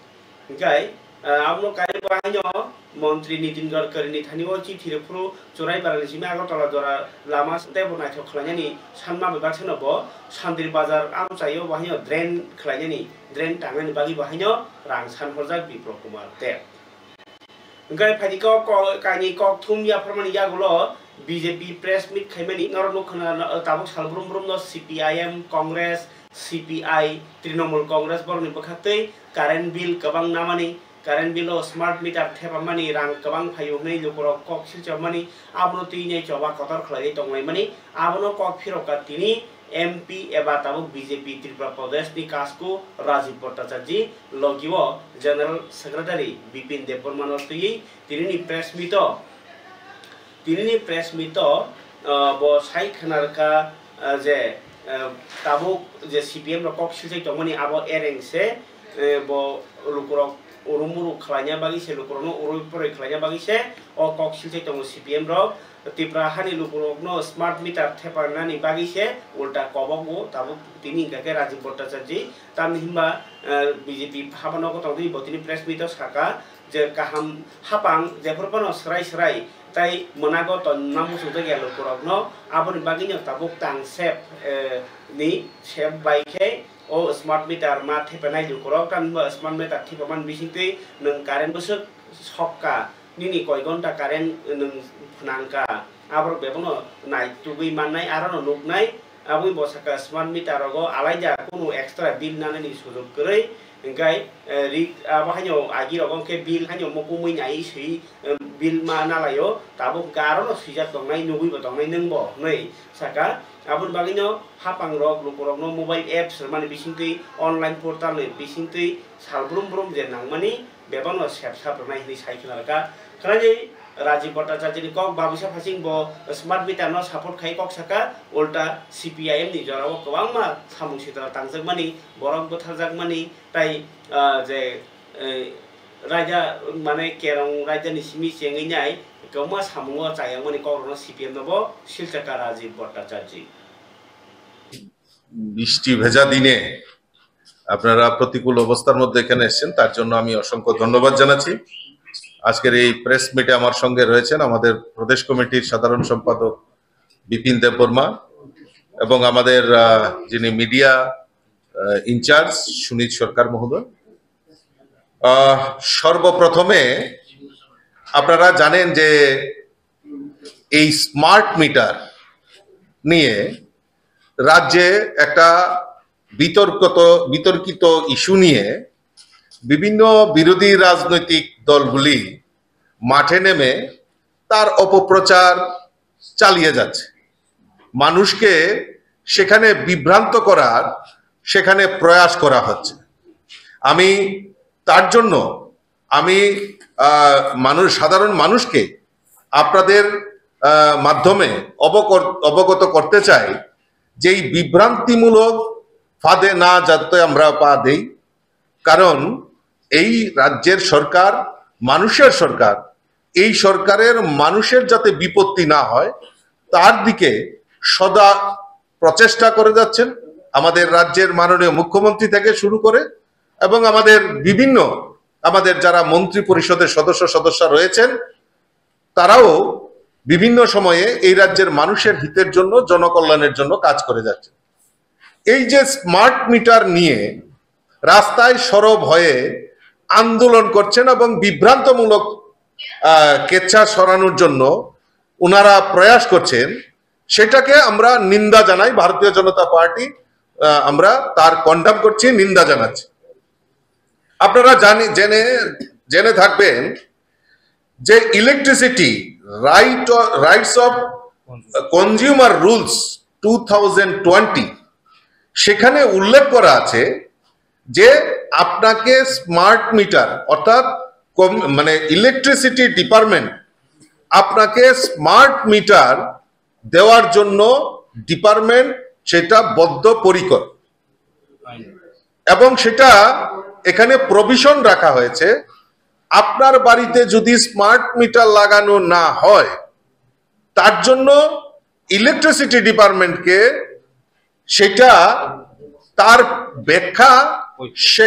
Hwnkhe Ah, abono kaiwi bo haino montri Nitin Gadkari ni thani o chithi rwphuru Churaibarani simi Agartala jora lama teibo naithok khlainani sanma bai baksa no bo Sandri Bazar amchaio bo haino drain khlainani, drain tangnani bagwi bo haino rang san horjak Biplab Kumar Deb. Hwnkhe phaidi kok, kok, kainwi kok thum yapharmani yagulo B J P press meet khaimani norok nukha na, na, tabuk sal brum brum no C P I M, Congress, C P I, Trinamool Congress borokni bwkhaktwi current bill kwbang namani, current bill o smart meter thepamani rang kwbang phaio hwnwi lukurok kok silchokmani, abono twi nai choba kotor khlaiwi tonglaimani, abono kok phirokha tini M P eba tabuk B J P Tripura Pradesh ni kasku Rajiv Bhattacharjee, logi o General Secretary Bipin Debbarma no twiwi tinini press meet o, tinini press meet o, ah, bo sai khna rwkha, ah, je, ah, tabuk je C P M rok kok silchai tongmani abo ereng se, eh, bo lukurok urumuru khlaina bagwi se, lukurokno urui poroi khlaina bagwi se o kok silchai tongo C P M rok. Tripura hani lukurokno smart meter thepanani bagwi se ulta kobok bo tabuk tini hwnkha khe Rajiv Bhattacharjee. Tamni hwnba, eh, B J P hapano tongtwi bo tini press meet o saka je kaham hapang jephuru phano swrai swrai tai mwnago tonna muchungjakya lukurokno, aboni bagwino tabuk tang sep, eh, ni sep bai khe o smart meter ma thepanai lukurok, tamni hwnba smart meter thepamani bisingtwi nwng current bwswk sokka. Nini koi gonta current nwng phnangkha, aborok bebakno naitugwi mannai, arono nuknai. Aboni bwsaka smart meter rogo alaida kunu extra bill nanani sujok kwrwi, hwnkhe, eh, ri-, abo haino agi rogo hwnkhe bill haino mukumui nai swi, eh, bill ma nalaio, tabuk hwnkhe arono swijak tongnai, nugwi bo tongnai nwngbo hwnwi saka. Aboni bagwino hapang rok lukurokno mobile apps rwmani bisingtwi, online portal ni bisingtwi sal brum brum je nangmani, bebakno sep sap rwnai hwnwi sai khna rwkha. Khwnajai Rajiv Bhattacharjee ni kok, Babisa Phasing bo smart meter no support khai kok saka, ulta C P I M ni jora o kwbangma samung sitra tangjakmani, borok bwtharjakmani, tai, ah, je, eh, raida, mane, kerong raida ni simi chengwi nai kwbangma samung o chayangmani kok rok no C P M no bo silchakha Rajiv Bhattacharjee. বৃষ্টি ভেজা দিনে আপনারা প্রতিকূল অবস্থার মধ্যে এখানে এসেছেন, তার জন্য আমি অসংখ্য ধন্যবাদ জানাচ্ছি। আজকের এই প্রেস মিটে আমার সঙ্গে রয়েছেন আমাদের প্রদেশ কমিটির সাধারণ সম্পাদক বিপিন দেববর্মা এবং আমাদের, আহ, যিনি মিডিয়া, আহ, ইনচার্জ সুনীত সরকার মহোদয়। আহ, সর্বপ্রথমে আপনারা জানেন যে এই স্মার্ট মিটার নিয়ে রাজ্যে একটা বিতর্কত, বিতর্কিত ইস্যু নিয়ে বিভিন্ন বিরোধী রাজনৈতিক দলগুলি মাঠে নেমে তার অপপ্রচার চালিয়ে যাচ্ছে। মানুষকে সেখানে বিভ্রান্ত করার সেখানে প্রয়াস করা হচ্ছে। আমি তার জন্য আমি, আহ, মানুষ, সাধারণ মানুষকে আপনাদের, আহ, মাধ্যমে অবকর-, অবগত করতে চাই যে এই বিভ্রান্তিমূলক ফাঁদে না যাতে আমরা পা দেই, কারণ এই রাজ্যের সরকার মানুষের সরকার, এই সরকারের মানুষের যাতে বিপত্তি না হয় তার দিকে সদা প্রচেষ্টা করে যাচ্ছেন আমাদের রাজ্যের মাননীয় মুখ্যমন্ত্রী থেকে শুরু করে এবং আমাদের বিভিন্ন, আমাদের যারা মন্ত্রী পরিষদের সদস্য সদস্য রয়েছেন, তারাও বিভিন্ন সময়ে এই রাজ্যের মানুষের হিতের জন্য, জনকল্যাণের জন্য কাজ করে যাচ্ছেন। এই যে স্মার্ট মিটার নিয়ে রাস্তায় সরব হয়ে আন্দোলন করছেন এবং বিভ্রান্তমূলক, আহ, কেচ্ছা ছড়ানোর জন্য ওনারা প্রয়াস করছেন, সেটাকে আমরা নিন্দা জানাই। ভারতীয় জনতা পার্টি, আহ, আমরা তার কন্ডেম করছি, নিন্দা জানাচ্ছি। আপনারা জানি, জেনে, জেনে থাকবেন যে electricity right, rights of consumer rules two thousand twenty, সেখানে উল্লেখ করা আছে যে আপনাকে স্মার্ট মিটার, অর্থাৎ কম-, মানে ইলেকট্রিসিটি ডিপার্টমেন্ট আপনাকে স্মার্ট মিটার দেওয়ার জন্য ডিপার্টমেন্ট সেটা বদ্ধপরিকর। এবং সেটা এখানে প্রভিশন রাখা হয়েছে, আপনার বাড়িতে যদি স্মার্ট মিটার লাগানো না হয়, তার জন্য ইলেকট্রিসিটি ডিপার্টমেন্টকে সেটা, তার ব্যাখ্যা সে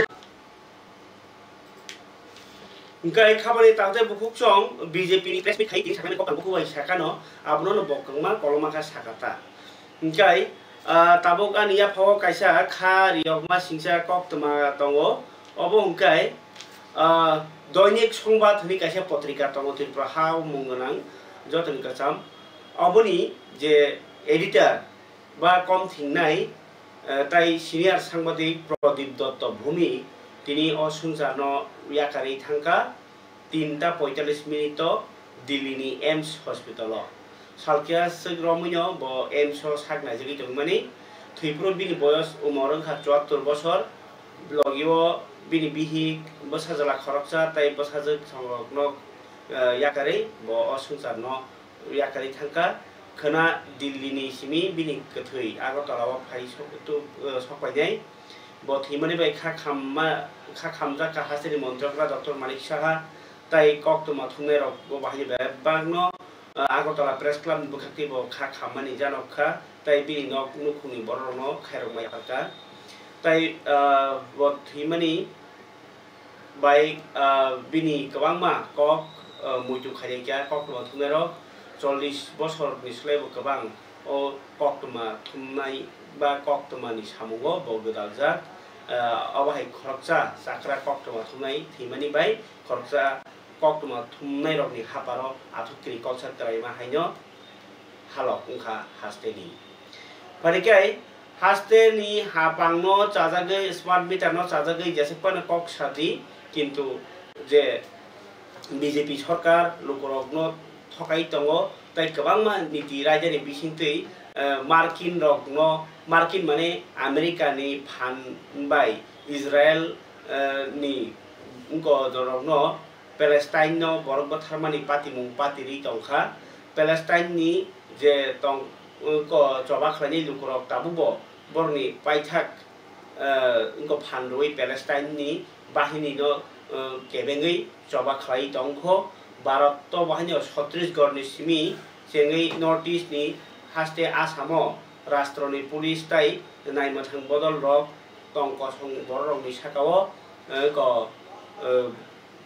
Hingkai khabani tangte bukhuk chong B J P ni press meet khai tini sakani kokang bukhuk bai sakano abono no bokongma koloma kha sakata. Hingkai, ah, tabuk ani yaphao kaisa kha riyokma singsa koktwma tongo. Obo hingkai, ah, Doinik Songbat hwnwi kaisa potrika tongo Tripura ha mung gwnang jotoni kwcham. Oboni je editor ba kom thingnai, eh, tai senior sangbadik Pradip Dotto Bhumi tini o swngcharno yakarwi thangkha tinta poitallis minute o Delhi ni AIIMS hospital o. Salkhe aswk romwino bo AIIMS o sak naijagwi tongmani. Thwiphuru bini boyos umor wngkha chuattor bosor. Logi o bini bihik, bwsajwla khoroksa tei bwsajwk songrokno, eh, yakarwi bo o swngcharno yakarwi thangkha. Khwna Delhi ni simi bini kwthwi Agartala o phai sok-, tu-, eh, sokpainai. Bo thwimani bai kha khamma, kha khamjak kha hasteni Montri Okra Doctor Manik Saha tai koktwma thumnairok bo bahai ni bebakno, eh, Agartala Press Club ni bwkhak tei bo kha khammani janok kha, tai bini nok nukhungni bororokno khairokma yapharkha. Tai, eh, bo thwimani bai, ah, bini kwbangma kok, ah, muitu khairokya koktwma thumnairok chollish bosorni slaibo kwbang o koktwma thumnai ba koktwmani samungo bo gwdaljak. Ah, obo hai khoroksa chakra koktwma thumnai thwimani bai khoroksa koktwma thumnairokni haparo athuk kwrwi koksa kwraima haino halok wngkha hasteni. Pharikhai hasteni hapangno chajagwi, smart meter no chajagwi jeswk phano kok sadi, kintu je B J P sorkar lukurokno thokai tongo, tai kwbangma niti raidani bisingtwi, eh, Markin rokno, Markin mane America ni phan bai Israel, eh, ni wngko rokno Palestine no borok bwtharmani patimung patirwi tongkha. Palestine ni je tong, ko choba khlainai lukurok tabukbo borokni paithak, eh, wngkha phan rwui Palestine ni bahini no, eh, kebengwi choba khlai tongkho. Bharat to bahini o Chhattisgarh ni simi chengwi North East ni haste Assam o rastro ni police tai naimwthang bodol rok tong kosong borok rok ni saka o, eh, ko, eh,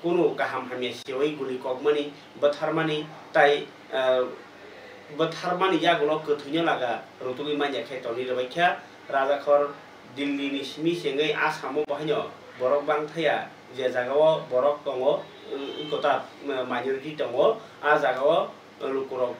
kunu kaham hamya siwi guli kokmani, bwtharmani tai, ah, bwtharmani yagulo kwthwino laga rutugwi manya khe tongwi rwbaikha. Rajakhor Delhi ni simi chengwi Assam o bahaino borok bangthaya, je jagao borok tongo, wng-, wngkota, ah, minority tongo, a jagao lukurok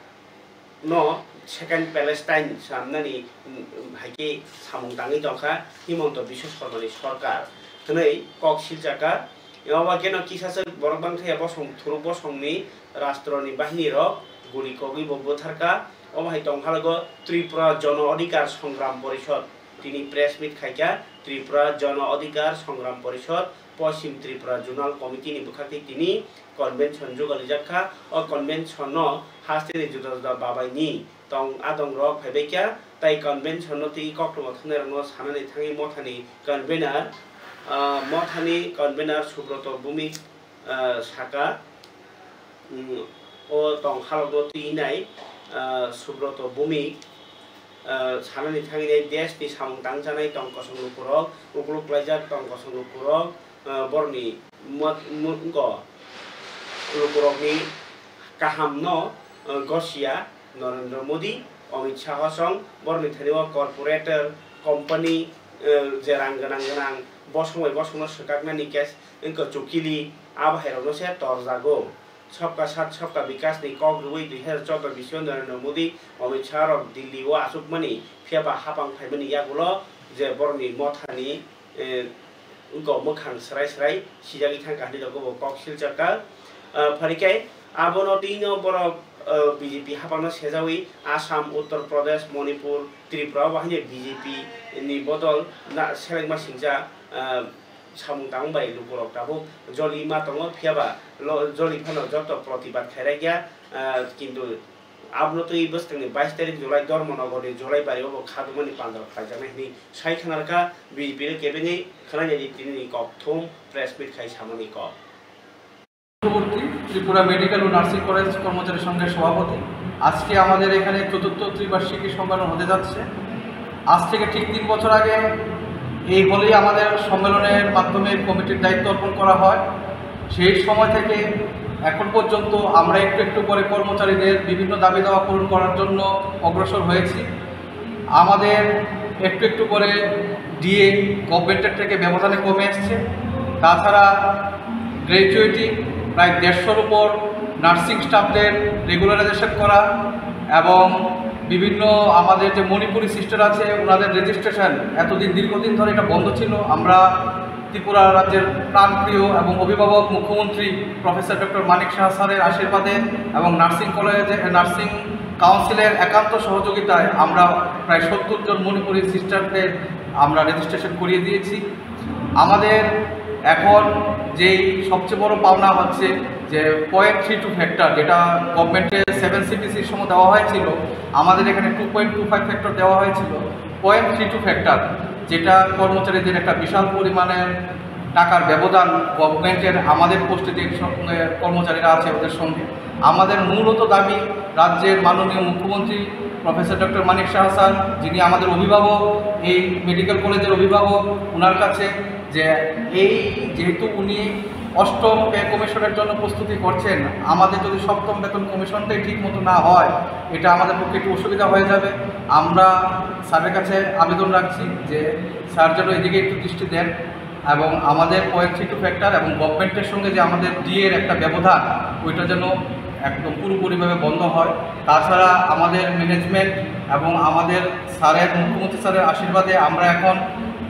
no Second Palestine swnamnani, mm, hai khe samung tangwi tongkha Himanta Biswa Sarmani sorkar hwnwi kok silchakha. Obo kheno kisa swk borok bangthaya bosong thuruk bosongni rastroni bahini rok guli kogwi bo bwtharkha. Omo hai tongphalago Tripura Jono Adhikar Songram Porishod tini press meet khaikha. Tripura Jono Adhikar Songram Porishod Poschim Tripura Zonal Committee ni bwkhak tei tini convention jugalijak kha. O convention no hasteni juda juda babaini tong adong rok phaibai kha, tai convention no twi koktwma thumnai rokno sanani thangwi mothani convener, ah, mothani convener Subroto Bhumik, ah, saka, mm, o tong halok no twi nai, ah, Subroto Bhumik, ah, sanani thangwi nai desh ni samung tangchanai tong kosong lukurok, ukluk klaijak tong kosong lukurok, ah, borokni mot-, mot-, wngkha lukurokni kahamno, ah, gosia Narendra Modi, Amit Shah song borokni thani o corporator, company, ah, je rang gwnang gwnang bosong bai bosongno swkaknani case wngkha chukili, abo hairokno se torjago. Sabka Saath Sabka Vikas ni kok rwui dui hazar choudo bisio Narendra Modi, Amit Shah rok Delhi o achukmani, phiya ba hapang phaimani yagulo je borokni mothani, eh, wngkha mwkhang swrai swrai sijagwi thangkha hinwi rokbo bo kok silchakha. Ah, pharikhai abono twino borok, ah, B J P hapangno sejawi Assam, Uttar Pradesh, Manipur, Tripura o bahai B J P ni bodol na selengma singcha, ah, samung tangmung bai lukurok tabuk joli ma tongo, phiya ba lo-, joli phano joto protibad khairokya, ah, kintu abono twi bwskangni bais tarik July Dharmanagarni Jolaibari o bo khadumani pandal khlaijaknai hwnwi sai khwnarkha. B J P no kebengwi khwnainani tinini kokthum press meet khai samani kok. Chakraborty, Tripura medical ও nursing college কর্মচারী সংঘের সভাপতি। আজকে আমাদের এখানে চতুর্থ ত্রিবার্ষিকী সম্মেলন হতে যাচ্ছে। আজ থেকে ঠিক তিন বছর আগে এই হলেই আমাদের সম্মেলনের মাধ্যমে কমিটির দায়িত্ব অর্পণ করা হয়। সেই সময় থেকে এখন পর্যন্ত আমরা একটু একটু করে কর্মচারীদের বিভিন্ন দাবি দাওয়া পূরণ করার জন্য অগ্রসর হয়েছি। আমাদের একটু একটু করে ডিএ গভর্নমেন্টের থেকে ব্যবধানে কমে এসছে। তাছাড়া গ্র্যাজুয়েটিং প্রায় দেড়শোর উপর নার্সিং স্টাফদের রেগুলারাইজেশন করা এবং বিভিন্ন আমাদের যে মণিপুরি সিস্টার আছে, ওনাদের রেজিস্ট্রেশন এতদিন, দীর্ঘদিন ধরে এটা বন্ধ ছিল। আমরা ত্রিপুরা রাজ্যের প্রাণপ্রিয় এবং অভিভাবক মুখ্যমন্ত্রী প্রফেসর ডক্টর মানিক সাহা স্যারের আশীর্বাদে এবং নার্সিং কলেজে, নার্সিং কাউন্সিলের একান্ত সহযোগিতায় আমরা প্রায় সত্তর জন মণিপুরি সিস্টারদের আমরা রেজিস্ট্রেশন করিয়ে দিয়েছি। আমাদের এখন যেই সবচেয়ে বড় পাওনা হচ্ছে যে পয়েন্ট থ্রি টু ফ্যাক্টর, যেটা গভর্নমেন্টের সেভেন সিপিসির সময় দেওয়া হয়েছিল, আমাদের এখানে two point two five factor দেওয়া হয়েছিল। পয়েন্ট থ্রি টু ফ্যাক্টর, যেটা কর্মচারীদের একটা বিশাল পরিমাণের টাকার ব্যবধান গভর্নমেন্টের আমাদের পোস্টে যে সব, এ, কর্মচারীরা আছে ওদের সঙ্গে। আমাদের মূলত দাবি রাজ্যের মাননীয় মুখ্যমন্ত্রী প্রফেসর ডক্টর মানিক সাহা স্যার, যিনি আমাদের অভিভাবক এই মেডিকেল কলেজের অভিভাবক, ওনার কাছে যে এই যেহেতু উনি অষ্টম পে কমিশনের জন্য প্রস্তুতি করছেন, আমাদের যদি সপ্তম বেতন কমিশনটাই ঠিক মতো না হয়, এটা আমাদের পক্ষে একটু অসুবিধা হয়ে যাবে। আমরা স্যারের কাছে আবেদন রাখছি যে স্যার যেন এদিকে একটু দৃষ্টি দেন এবং আমাদের পয়েন্ট থ্রি টু ফ্যাক্টর এবং গভর্নমেন্টের সঙ্গে যে আমাদের ডিএর একটা ব্যবধান, ওইটা যেন একদম পুরোপুরিভাবে বন্ধ হয়। তাছাড়া আমাদের ম্যানেজমেন্ট এবং আমাদের স্যারের, মুখ্যমন্ত্রী স্যারের আশীর্বাদে আমরা এখন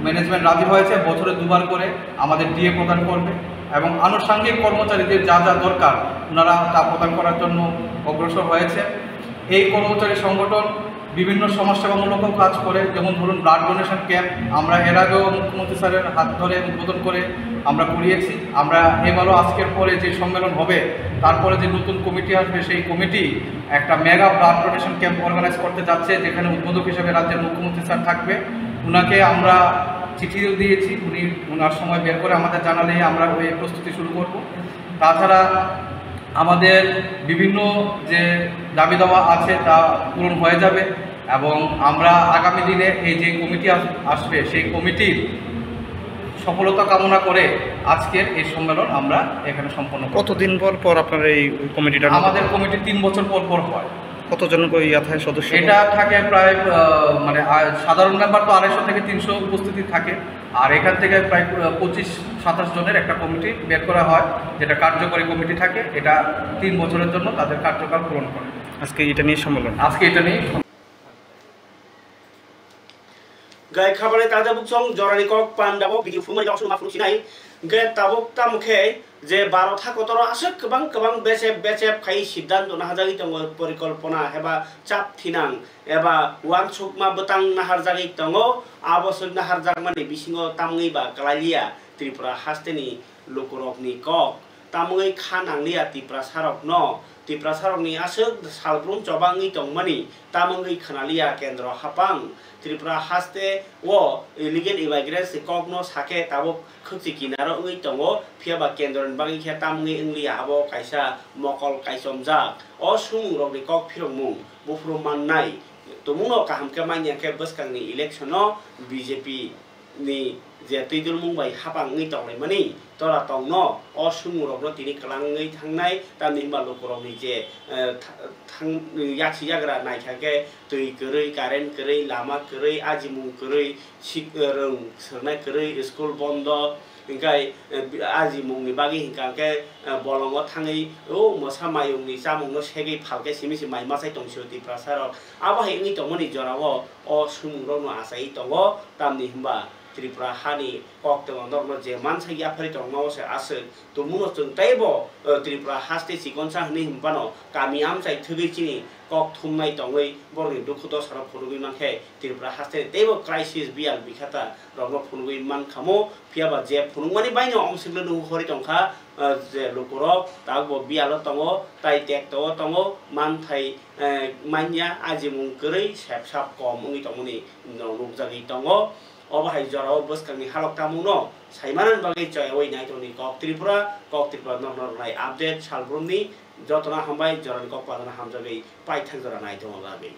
ম্যানেজমেন্ট রাজি হয়েছে বছরে দুবার করে আমাদের ডিএ প্রদান করবে এবং আনুষঙ্গিক কর্মচারীদের যা যা দরকার ওনারা তা প্রদান করার জন্য অগ্রসর হয়েছে। এই কর্মচারী সংগঠন বিভিন্ন সমাজসেবামূলকও কাজ করে, যেমন ধরুন ব্লাড ডোনেশন ক্যাম্প আমরা এর আগেও মুখ্যমন্ত্রী স্যারের হাত ধরে উদ্বোধন করে আমরা করিয়েছি। আমরা এবারও আজকের পরে যে সম্মেলন হবে, তারপরে যে নতুন কমিটি আসবে, সেই কমিটি একটা mega blood donation camp organise করতে যাচ্ছে, যেখানে উদ্বোধক হিসেবে রাজ্যের মুখ্যমন্ত্রী স্যার থাকবে। ওনাকে আমরা চিঠিও দিয়েছি, উনি ওনার সময় বের করে আমাদের জানালেই আমরা ওই প্রস্তুতি শুরু করব। তাছাড়া আমাদের বিভিন্ন যে দাবি দাওয়া আছে তা পূরণ হয়ে যাবে এবং আমরা আগামী দিনে এই যে কমিটি আস-, আসবে, সেই কমিটির সফলতা কামনা করে আজকের এই সম্মেলন আমরা এখানে সম্পন্ন করব। কতদিন পর পর আপনার এই কমিটিটা? আমাদের কমিটি তিন বছর পর পর হয়। কতজন করে ইয়া থাকে সদস্য? এটা থাকে প্রায়, আহ, মানে, আহ, সাধারণ মেম্বার তো আড়াইশো থেকে তিনশো উপস্থিতি থাকে, আর এখান থেকে প্রায়, আহ, পঁচিশ সাতাশ জনের একটা কমিটি বের করা হয়, যেটা কার্যকরী কমিটি থাকে। এটা তিন বছরের জন্য তাদের কার্যকাল পূরণ করে। আজকে এটা নিয়ে সম্মেলন। আজকে এটা নিয়ে সম্মেলন। Gai khabani taja buksong jorani kok pandabo video phunukmani kok suma phunuk sinai. Gai tabuk tamo khe je Bharat hakotoro aswk kwbang kwbang bechep bechep khai siddhanto nahajagwi tongo, porikolpona heba chap thinang eba uansukma bwtang naharjagwi tongo, abo swk naharjakmani bisingo tamni ba kwlailiya Tripura hasteni lukurokni kok, tamungwi kha nangliya Tiprasarokno. Tiprasarokni aswk salbrum choba wngwi tongmani, tamungwi khwnaliya kendro haphang. Tripura haste o illegal immigrants ni kokno sakhe tabuk khwkchi kinaro wngwi tongo, phiyaba kendroni bagwi khe tamungwi wngliya, abo kaisa mokol kaichomjak. O swimungrokni kok phirokmung buphuru mannai. Tumungno kaham khe manya khe bwskangni election o B J P ni je twidulmung bai haphang wngwi tonglaimani, tora tongno o swimungrokno tini kwlangwi thangnai, tamni hwnba lukurokni je, eh, tha-, thang-, yaksi yagra naikha khe twi kwrwi, current kwrwi, lama kwrwi, ajimung kwrwi, sik-, eh, rwng swrwngnai kwrwi, school bondo, hwnkhe, eh, bi-, ajimungni bagwi hwnkha khe, eh, bolongo thangwi o mwsa mayungni chamungno segwi phalkhe simi se mai machai tong sio Tiprasarok. Abo hai wngwi tongmani jorao o swimungrokno achaiwi tongo, tamni hwnba Tripura hani koktwma norokno je mansa yapharwi tongmao se aswk. Tumungno chwng teibo, eh, Tripura haste chikonsa hwnwi hwnphano kami amchai thwgwi chini kok thumnai tongwi borokni dukhu dosarok phunugwi mankhe Tripura hasteni teibo crisis biyal bikhata rokno phunugwi mankhamu. Phiyaba je phunukmani baino omswkle nuhuri tongkha, eh, je lukurok tabukbo biyalo tongo, tai tekto-o tongo, manthai, eh, manya ajimung kwrwi sepsap kom wngwi tongmani nukjagwi tongo. Obo hai jorao bwskangni halok tamungno saimanani bagwi choyawi naitokni Kok Tripura, Kok Tripura norokno rwnai update salbrumni. Jotono hambai, jorani kok padana hamjagwi paithak jora naitokna bagwi.